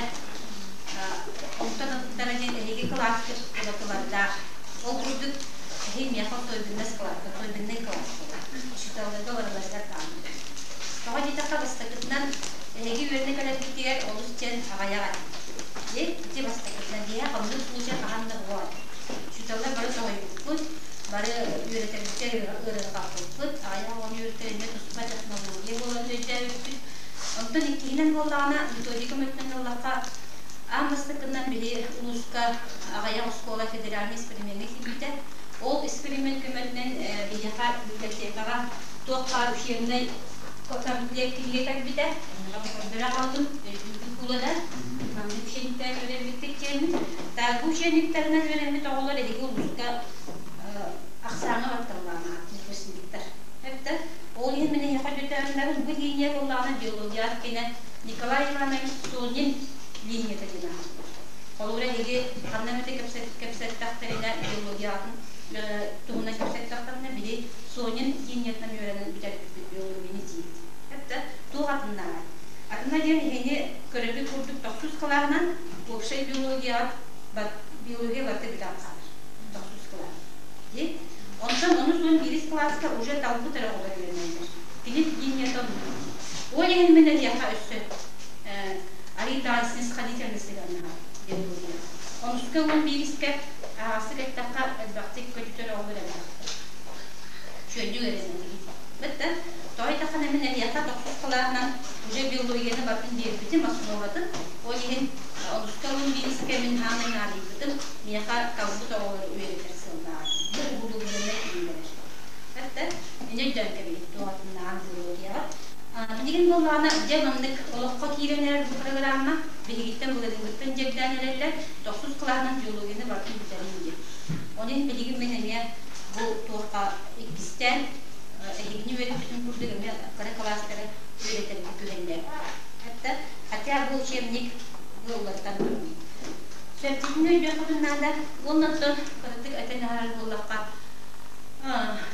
S20: онтон атыттара диэн эһиги кылааска уратылардаах. Ол курдук эһи миэхэ особенность кылааска, особенный класс буолар. Учууталларга барыларыгар даҕаны. Тоҕо диэтэххэ бастакытынан эһиги үөрэнэ кэлэргитигэр олус диэн аҕыйах этэ. Дьэ, ити бастакытынан биһиэхэ ханнык случай хаһан да буолуо. Учууталлар бары соһуйбуппут, бары үөрэтэрбитигэр ыарырҕаппыппыт, аҕыйах оҕону үөрэтэр эмиэ туспа технология буоларын өйдөөбүппүт. Онтон иккиһинэн буоллаҕына, методика өттүнэн ыллахха, аан бастакынан биһи улууска аҕыйах оскуола федеральнай эксперимеҥҥэ киирбитэ. Ол эксперимент көмөтүнэн биһиэхэ библиотекаҕа туох баар учебнай комплект кинигэ кэлбитэ. Онно көрдөрө хаалдым, өйдүүрбүт буолара. Маннык учебниктар үөрэммиттик диэммин. Таагы учебниктарынан үөрэммит оҕолор эһиги улууска ахсааҥҥа батталлаана выпускниктар. Эптэ ол иһин мин эһиэхэ өйдөтөөннөрүм бу линия буоллаҕына биология кинэ Николай Иванович Сонин линията диэн ааттыыр. Холобура эһиги ханна эмэтэ кэпсэттэхтэринэ биологиятын туһунан кэпсэттэхтэринэ били Сонин линиятынан үөрэнэн бүтэрбиппит биологияны диибит. Эптэ туох атыннааҕый? Атына диэн иһини көрөргүт курдук тохсус кылааһынан общай биологияҕа биология барыта бүтэн хаалар. Тохсус кылаас. Дии. Онтон онус уон биирис кылааска уже талбыт эрэ оҕолор үөрэнэллэр. Кини линията оннук. Ол иһин мин эһиэхэ өссө арыйдаҕа снисходительный сыһыаннаһар биология. Онуска уон биирискэ аһаҕастык эттэххэ элбэхтик көтүтэр оҕолор элбэхтэр. Чүөдүк эрэнэлигит. Бытта тоҕо диэтэххинэ мин эһиэхэ тохсус кылааһынан уже биологияны барытын биэрбитим основатын. Ол иһин онуска уон биирискэ мин хаамай наадыйбытым миэхэ талбыт оҕолору үөрэтэр сыаллааҕым. Бу уһулугуйаннай кинилэр. Этте, инньэ өйдөөн кэбиһит туоһатыннаҕын биологияҕа. Билигин буоллаҕына, дьэ маннык олоххо киирэн эрэр бу программа биһигиттэн былырыыҥҥыттан дьэрдээн эрэллэр, тохсус кылааһынан биологияны барытын бүтэрин диэн. Ол иһин билигин мин эмиэ бу туохха иккистээн эһигини үөрэппитим курдук эмиэ кыра кылаастары үөрэтэргэ күһэллэр. Этте, хотя бу учебник ыаллартан турар. Чэрчитин өйдүөххүтүн наада. Уонна оттон кыратык этэн аһарар буоллахха,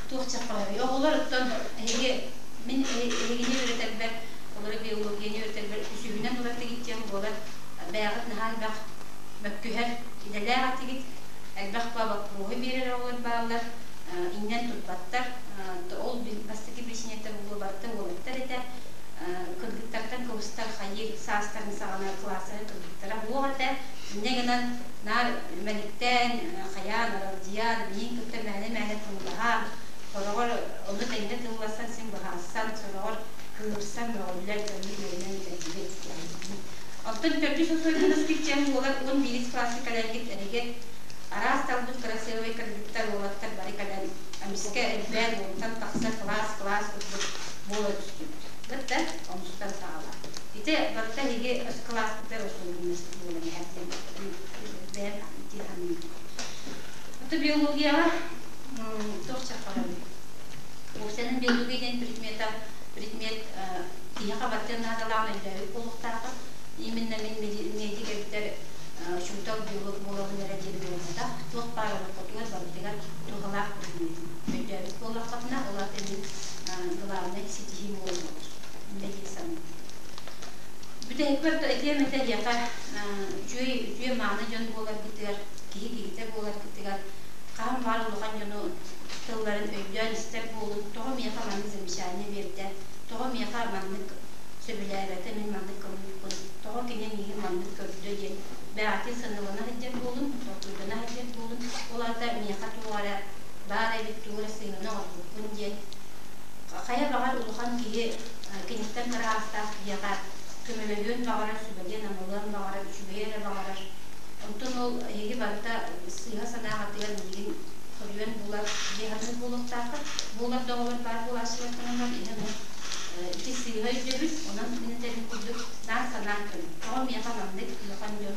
S20: туох чаххаһый? Оҕолор оттон эһиги мин эһигини үөрэтэрбэр, олору биологияны үөрэтэрбэр үсүһүнэн уратыгыт диэн буолар. Бэйэҕит наһаа элбэх мөккүһэр идэлээх этигит. Элбэх боппуруоһу биэрэр оҕолор бааллар. Иҥнэн турбаттар. Ол бастакы причинэтэ буолуо барыта уолаттар этэ. Кыргыттартан кыбыстар хайыыр саастарын саҕана кылаастара кыргыттара буох этэ. Инньэ гынан наар мэниктээн, хайаан, аралдьыйан, миин кытта мээнэ-мээнэ тыллаһан, сороҕор ону тэҥҥэ тылласан син быһаарсан, сороҕор кыырсан, мөҕүллэн, оннук үөрэнэн бүтэрдибит. Оттон төрдүс особенность диэн буолар 11 кылааска кэлэҥҥит эһиги араас талбыт красивый кыргыттар, уолаттар бары кэлэн эмискэ элбээн уонтан тахса кылаас-кылаас курдук буола түстүбүт. Бытта онустан саҕалаан. Ити барыта эһиги кылааспытыгар особенность буолан иһэр диэн бэйэм дии саныыбын. Ото биологияҕа туох чаххарабын? Уопсайынан биология диэн предмета предмет киһиэхэ барытын наадалааҕын өйдөөбүт буолуохтааххыт. Именно мин медик эбэтэр учуутал, биолог буолабын эрэ диэн буолбатах. Туох баар олоххутугар барытыгар туһалаах предмет. Өйдөөбүт буоллаххытына, ол аата мин главнай ситиһиим буолар. Инньэ дии саныыбын. Бүтэһикпэр этиэм этэ эһиэхэ үчүгэй үтүө мааны дьон буоларгытыгар, киһи киһитэ буоларгытыгар хаһан баар улахан дьону тылларын өйдөөн истэр буолун, тоҕо миэхэ маннык замечание биэрдэ, тоҕо миэхэ маннык сөбүлээбэтэ, мин маннык гыммыппын, тоҕо кини миигин маннык көрдө диэн бэҕэтин сыаналана сылдьар буолун, толкуйдана сылдьар буолун, ол аата миэхэ туох эрэ баар эбит, тугу эрэ сыыһаны оҥорбуппун диэн хайа баҕар улахан киһи киниттэн кыра аастаах киһиэхэ көмөлөһүөн баҕарар, сүбэлиэн-амалыан баҕарар, үчүгэйи эрэ баҕарар. Онтон ол эһиги барыта сыыһа санааҕытыгар миигин хоруйан булар дии саныыр буолуохтааххыт. Буолар да оҕолор баар буолааччылартан иһэн ити сыыһа өйдөбүл, онон мин этэрим курдук наар санаан көрүҥ. Тоҕо миэхэ маннык улахан дьон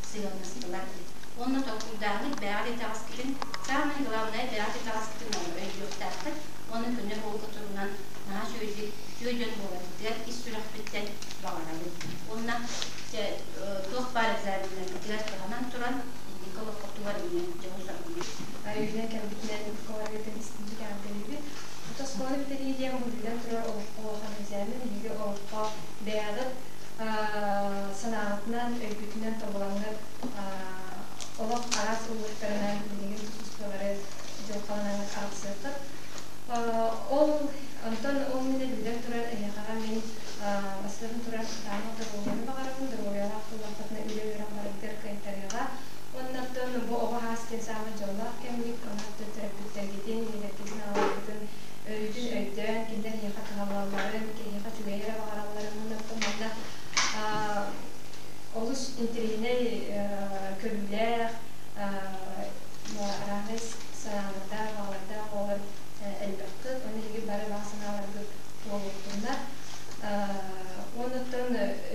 S20: сыһыаннастылар диэн. Уонна толкуйдааҕыт бэйэҕит итэҕэскитин, саамай главное бэйэҕит итэҕэскитин өйдүөхтээххит уонна көнө суолга турунан наһаа үчүгэйдик үтүө дьон буоларгытыгар ис сүрэхпиттэн баҕарабын. Уонна туох баар экзаменнаргытыгар кыһанан туран инники олоххутугар эмиэ дьолу соргуну.
S16: Үүнэн кэлбитинэн колоритын истинник эҕэрдэлиибит. Ото оскуоланы бүтэрии диэн бу биллэн турар олоххо улахан экзамен, эһиги олоххо бэйэҕит санааҕытынан, өйгүтүнэн тобулаҥҥыт олох араас ыллыктарынан билигин тус-туспалары дьылҕаланаҥҥыт арахсыаххыт. Ол онтон ол иннинэ биллэн турар эһиэхэҕэ мин бастатан турар кытаанах доруобуйаны баҕарабын, доруобуйалаах буоллаххытына үлэ-үөрэх барытыгар кыайтарыаҕа. Уонна оттон бу оҕо саас диэн саамай дьоллоох кэмҥит, онон төрөппүттэргитин, ийэлэргитин, аҕаларгытын өрүүтүн өйдөөн, кинилэр эһиэхэ кыһаллалларын, киһиэхэ үчүгэйи эрэ баҕаралларын уонна оттон манна олус интэриэһинэй көрүүлээх, араас санаалардаах, баҕалардаах оҕолор элбэххит. Ону эһиги бары баҕа санааларгыт туолуохтуннар. Уонна оттон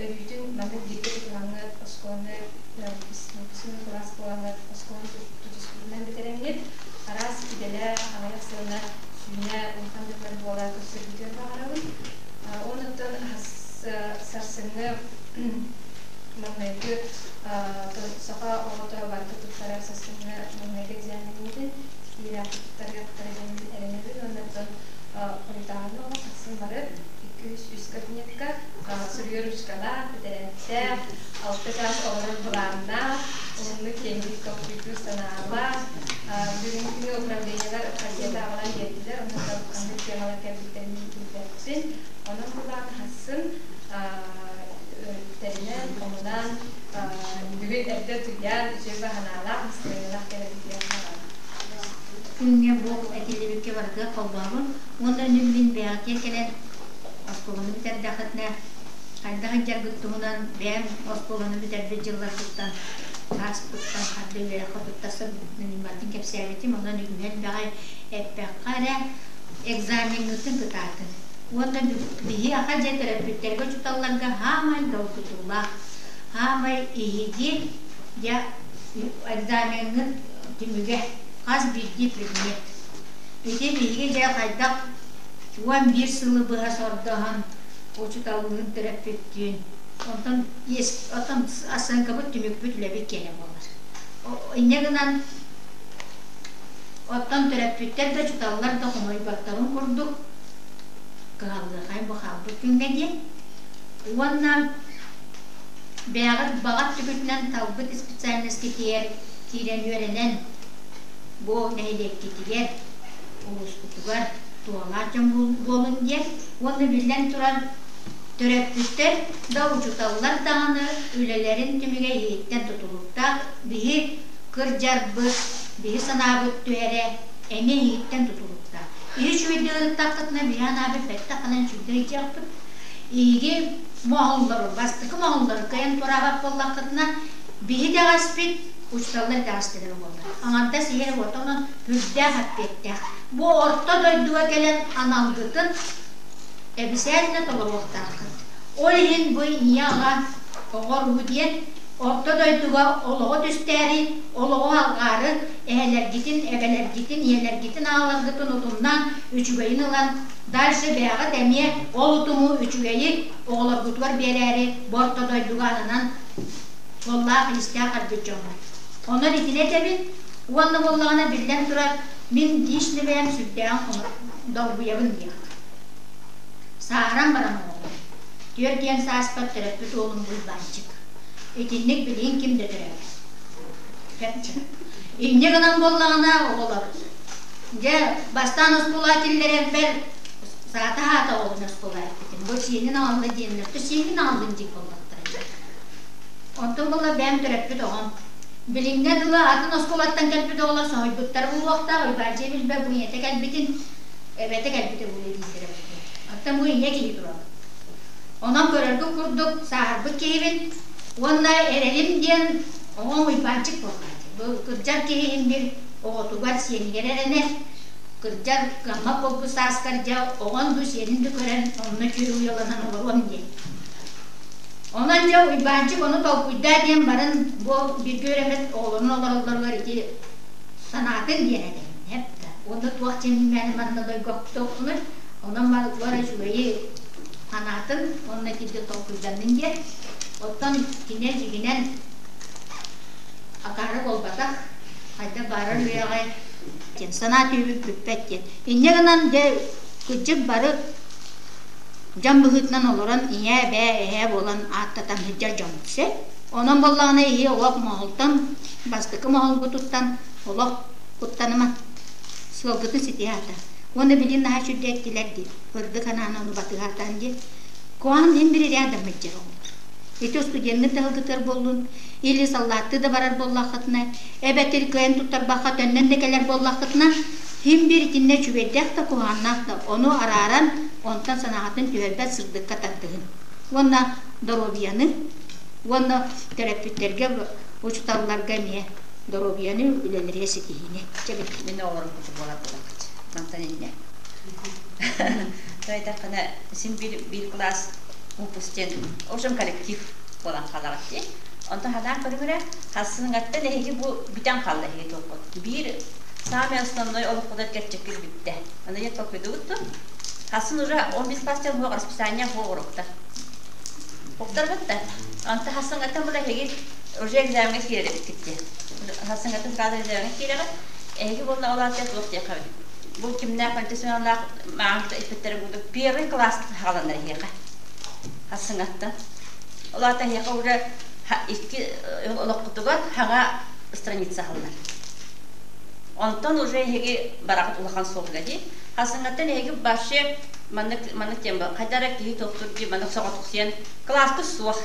S16: өрүүтүн маннык бииргэ тутуһаҥҥыт оскуоланы выпускной кылаас буолаҥҥыт оскуоланы тутуспутунан бүтэрэҥҥит араас идэлээх аҕыйах сылынан сүүнэ улахан дьоннор буола көрсөргүтүгэр баҕарабын. Уонна оттон сарсыҥҥы маҥнайгы саха оҕото барыта туттарар сарсыҥҥы маҥнайгы экзаменньитин ситиилээхтик туттарыахтара диэн эрэнэбин уонна оттон хойутааһын оҕо сарсын бары 203 кабинетка суруйар ручкалаах, тэтэрээктээх, алта чаас олорор былааннаах, уһуннук киэҥник толкуйдуур санаалаах. Бүгүҥҥү күнү управлениелар пакеты аҕалан биэрдилэр, онон ханнык темалар кэлбиттэрин билбэппин. Онон былаан хасын тэринэн, хомунан, бүгүн эрдэ утуйан, үчүгэй баһанаалаах, настроениелаах кэлэбит диэн баҕарабын.
S21: Күҥҥэ бу этиллибиккэ барытыгар холбообун уонна үнүн мин бэйэҕитигэр кэлэн оскуоланы бүтэрдэххитинэ хайдах илдьэргит туһунан бэйэм оскуоланы бүтэрбит дьылларбыттан ааспыттан харда үөрэххэ туттарсар барытын кэпсээбитим онон үгүһү элбэҕи эппэххэ эрэ экзамеҥҥытын кытаатын уонна биһиэхэ дьэ төрөппүттэргэ учууталларга хаамай долгутуулаах хаамай иһиги дьэ экзамеҥҥыт түмүгэ хас биирдии предмет ити биһиги дьэ хайдах 11 сылы быһа сордоһон учууталлыын төрөппүттүүн онтон оттон оценкабыт түмүкпүт үлэбит киэнэ буолар инньэ гынан оттон төрөппүттэр да учууталлар да хомойботторун курдук кыһаллыахайын бу хаалбыт күҥҥэ диэн уонна бэйэҕит баҕа өттүгүтүнэн талбыт специальноскитигэр киирэн үөрэнэн бу нэһилиэккитигэр улуускутугар туһалаах дьон буолуҥ диэн уонна биллэн туран төрөппүттэр да учууталлар даҕаны үлэлэрин түмүгэ иһиттэн тутулуктаах биһи кырдьарбыт биһи санаабыт түһэрэ эмиэ иһиттэн тутулуктаах иһи үчүгэйдик ырыттаххытына биһи анаабыт бэттэх ханан үчүгэй ыйдьыахпыт иһиги моһоллору бастакы моһоллору кыайан туораабат буоллаххытына биһи итэҕэспит учууталлар итэҕэстэрэ буолар аҥардас иһэр уота онон үрдээх эппиэттээх Бу орто дойдуга кэлэн аналгытын эбисээтинэ толоруохтааххыт. Ол иһин бу ийэ-аҕа оҕо-уруу диэн орто дойдуга олоҕу түстээри, олоҕу алҕаары эһэлэргитин, эбэлэргитин, ийэлэргитин, аҕаларгытын утумнаан үчүгэйин ылан Дальше бэйэҕит эмиэ ол утуму үчүгэйи оҕолоргутугар биэрээри бу орто дойдуга ананан суоллаах-иистээх альбыт дьоҥҥут. Онон итини этэбин уонна буоллаҕына биллэн турар мин лично бэйэм сүрдээҕин долгуйабын диэххэ. Сааһыран баран оҕобун. 40 сааспар төрөппүт уолум Уйбаанчык. Итинник билигин ким да төрөөбөт. Инньэ гынан буоллаҕына оҕолор дьэ бастаан оскуола киллэрэрбэр саата-аата оҕобун оскуола эппитим. Бу сиэнин аҕалла диэннэр, то сиэнин аҕаллын диир буоллахтара. Онтон буолла бэйэм төрөппүт оҕом. Билиҥҥэ дылы атын оскуолаттан кэлбит оҕолор соһуйбуттара буолуохтаах, Уйбаанча билбэт бу ийэтэ кэлбитин, эбэтэ кэлбитэ буолуо дииллэрэ буолуо. Оттон бу ийэ киһи турар. Онон көрөргүт курдук сааһырбыт киһибин уонна эрэлим диэн оҕом Уйбаанчык буоллаҕа. Бу кырдьар киһи иһин бир оҕотугар, сиэнигэр эрэнэр. Кырдьар кыаммат буолбут сааскар дьэ оҕон ду сиэнин ду көрөн онно үчүгэй уйаланан олоруом диэн. Онон дьэ Уйбаанчык ону толкуйдаа диэн баран бу бииргэ үөрэммит оҕолорун олороллоругар ити санаатын диэн этэбин эп да. Уонна туох дьиҥнээн манна дойгохтоохпунуй онон барытыгар үчүгэйи санаатын уонна итиргэ толкуйданнын диэн. Оттон кини дьиҥинэн акаары буолбатах, хайдах баарар үөҕэ диэн санаа түһүбүт бүппэт диэн. Инньэ гынан дьэ кырдьык бары дьон быһыытынан олорон ийээ, эбээ, эһээ буолан ааттатан сылдьар дьоммут сөп. Онон буоллаҕына иһи олох моһолтон, бастакы моһолгутуттан олох куттаныма. Сыалгытын ситиһэ сатаа. Уонна билин наһаа сүрдээттилэр дии. Ырдык анаан ону батыһа сатаан дии. Куһаҕан иһин бир рядом сылдьар оҕолор. Ити студеннар да ыһылгытыгар буоллун, или саллааттыы да барар буоллаххытына, эбэтэр кыайан туттарбакка төннөн да кэлэр буоллаххытына, син биир итиннэ үчүгэйдээх да куһаҕаннаах да ону арааран, онтон санааҕытын түһэрбэт сырдыкка тардыһын. Уонна доруобуйаны уонна төрөппүттэргэ, учууталларга эмиэ доруобуйаны үлэлэригэ ситиһиини.
S6: Чэ мин оҕолорум курдук буолар буолаххыт. Мантан инньэ. Тоойдоххуна син биир биир кылаас выпуск диэн, в общем, коллектив буолан хаалаҕыт дии. Онтон ханаан көрүҥүрэ, хассыҥаттан эһиги бу бүтэн хаалла эһиги туоххут. Биир самый основной олоххутугар кэрчиккит бүттэ. Аны я толкуйдугут дуо? Хассын уже он без класстан хуох расписание хуох уруктар. Уктарбыт да. Онтон хассыҥаттан була эһиги уже экзамеҥҥа киирэр эбиккит дии. Хассыҥаттан сразу экзамеҥҥа киирэҕит. Эһиги буолла ол аата туох диэххэ бу кимнээх контесионалаах маҕан испиттэрин курдук первый класс хааланнар эһиэхэ хассыҥаттан. Ол аата эһиэхэ уже икки олоххутугар хаҥа страница аһыллар. Онтон уже эһиги бараҕыт улахан суолга дии. Хассыҥаттан эһиги вообще маннык маннык тем хайда эрэ киһи тохтур дии маннык соҕотухсуйан класскыт суох.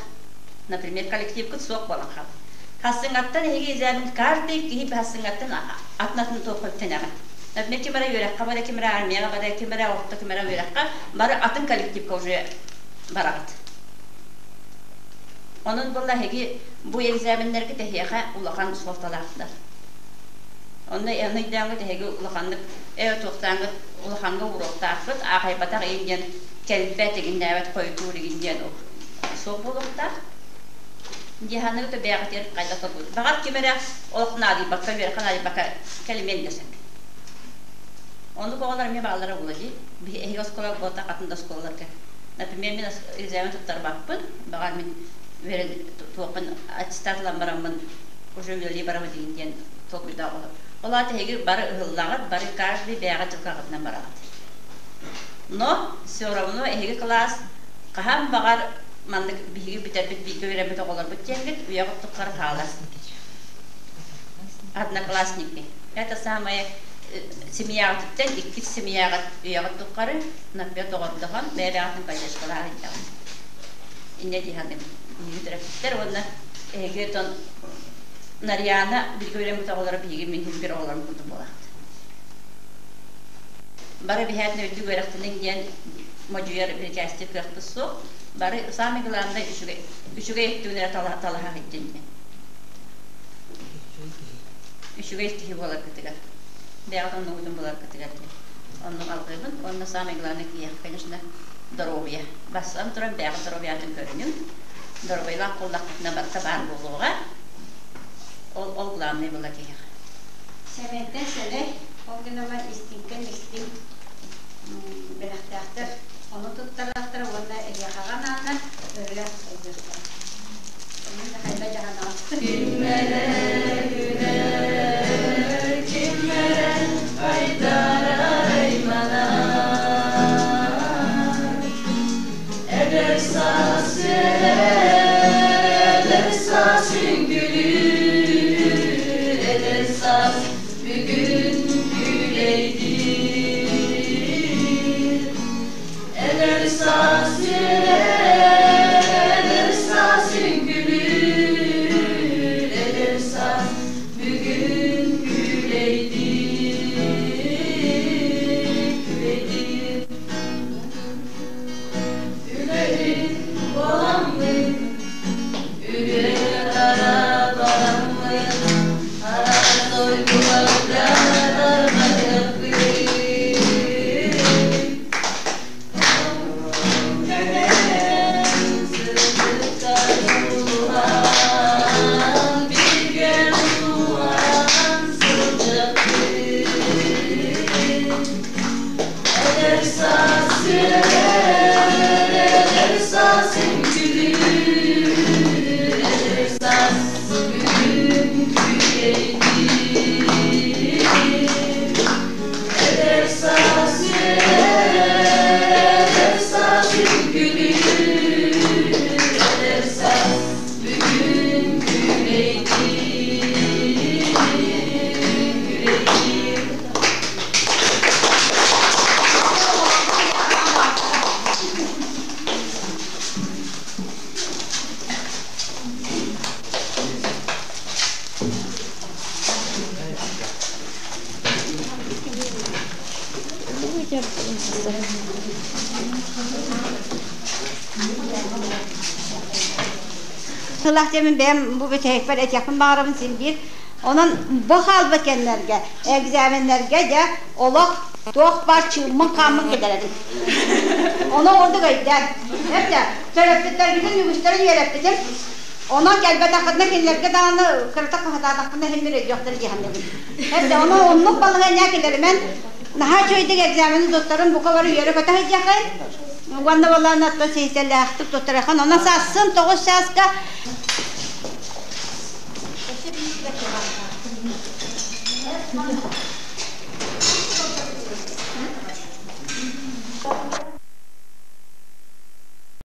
S6: Например, коллективкыт суох буолан хаалар. Хассыҥаттан эһиги изэбин каждый киһи хассыҥаттан атын-атын туохха үктэнэҕит. Например, ким эрэ үөрэххэ бара, ким эрэ армияҕа бара, ким эрэ орто, ким эрэ үөрэххэ, бары атын коллективка уже бараҕыт. Онон буолла эһиги бу экзаменнэргэ тэһиэхэ улахан суолталаахтар. Онно аны өйдөөҥҥүт эһиги улаханнык туохтааҥҥыт улахаҥҥа уруоктааххыт, аахайбатах иһин диэн кэлбэт, игиннээбэт, хойутуур игин диэн суох буолуохтаах. Дьаһаныгы да бэйэҕитигэр хайдах толкуйдуур. Баҕар ким эрэ олох наадыйбакка, үөрэххэ наадыйбакка кэлимиэн да сөп. Оннук оҕолор эмиэ бааллара буолуо дии. Эһиги оскуола буолбатах атын да оскуолаларга. Например, мин экзамен туттарбаппын. Баҕар мин үөрэн туохпун аттестат ылан бараммын уже үлэлии барабын диэн диэн толкуйдаах оҕолор. Ол аата эһиги бары ыһыллаҕыт, бары каждый бэйэҕит дьылҕаҕытынан бараҕыт. Но все равно эһиги кылаас хаһан баҕар маннык биһиги бүтэрбит бииргэ үөрэммит оҕолорбут диэҥҥит үйэҕит тухары хаалар. Одноклассники. Это самое семьяҕытыттан иккис семьяҕыт үйэҕит тухары например доҕордоһон бэйэ-бэйэҕитин поддержкалаах илдьэҕит. Инньэ дии саныыбын. Биһиги төрөппүттэр уонна эһиги отон Нарьяна бииргэ үөрэммит оҕолоро биһиги мин иһин бир оҕолорум курдук буолаахт. Бары биһээтин үрдүк үөрэхтэниҥ диэн модьуйар бирикээстиир кыахпыт суох. Бары самый главный үчүгэй үчүгэй өттүгүн эрэ талаһа сылдьын диэн. Үчүгэй киһи буоларгытыгар. Бэйэҕит оннугутун буларгытыгар диэн. Оннук алгыыбын. Уонна самый главный киһиэхэ, конечно, доруобуйа. Бастатан туран бэйэҕит доруобуйатын көрүнүҥ. Доруобуйалаах буоллаххытына барыта баар буолуоҕа. Ол, ол главный буолар киһиэхэ.
S22: Сэмэнтэн сэмэй, ол гынан баран истиҥтэн истиҥ.
S17: бэлэхтээхтэр. Ону туттарыахтара уонна эһиэхэҕэ анааннар ырыа ыллыахтара. Онон хайда дьаһанаҕа.
S12: Ким эрэ күлэр, ким эрэ айдарар айманар. Эдэр саас үөрэр, эдэр саас үҥкүлүүр, эдэр саас бүгүн күүлэйдиир. Эдэр саас үөрэр, эдэр саас үҥкүлүүр, эдэр саас бүгүн күүлэйдиир, күүлэйдиир. Үлэһит буоламмын, үрүө-тара бараммын, араас дойдуларга тарҕаныахпын. Кэлэн сырдыкка дьулуһан, бииргэ тутуһан сылдьыахпын. Эдэр саас үөрэр, эдэр саас үҥкүлүүр, эдэр саас бүгүн күүлэйдиир. Эдэр саас үөрэр, эдэр саас үҥкүлүүр, эдэр саас бүгүн күүлэйдиир, күүлэйдиир.
S17: Сылах диэмин бэйэм бу бүтэһикпэр этиэхпин баҕарабын син биир. Онон бу хаалбыт кэмнэргэ, экзаменнэргэ дьэ олох туох баар чыыммын-хааммын кэтэрэбин. Ону ордук өйдөөн. Эптэ, төрөппүттэрбитин үгүстэрин үөрэппитим. Онон кэлбэтэххитинэ кинилэргэ даҕаны кыратык хаһытаатахпына иһин бир өйдүөхтэрэ дии саныыбын. Эптэ, ону оннук балаһыанньа кэлэримэн наһаа үчүгэйдик экзамены туттарын бука бары үөрэ-көтө сылдьыаххайын. Уонна балаана оттон сиһитэлээхтик туттарыаххын. Онон сарсын 9 чааска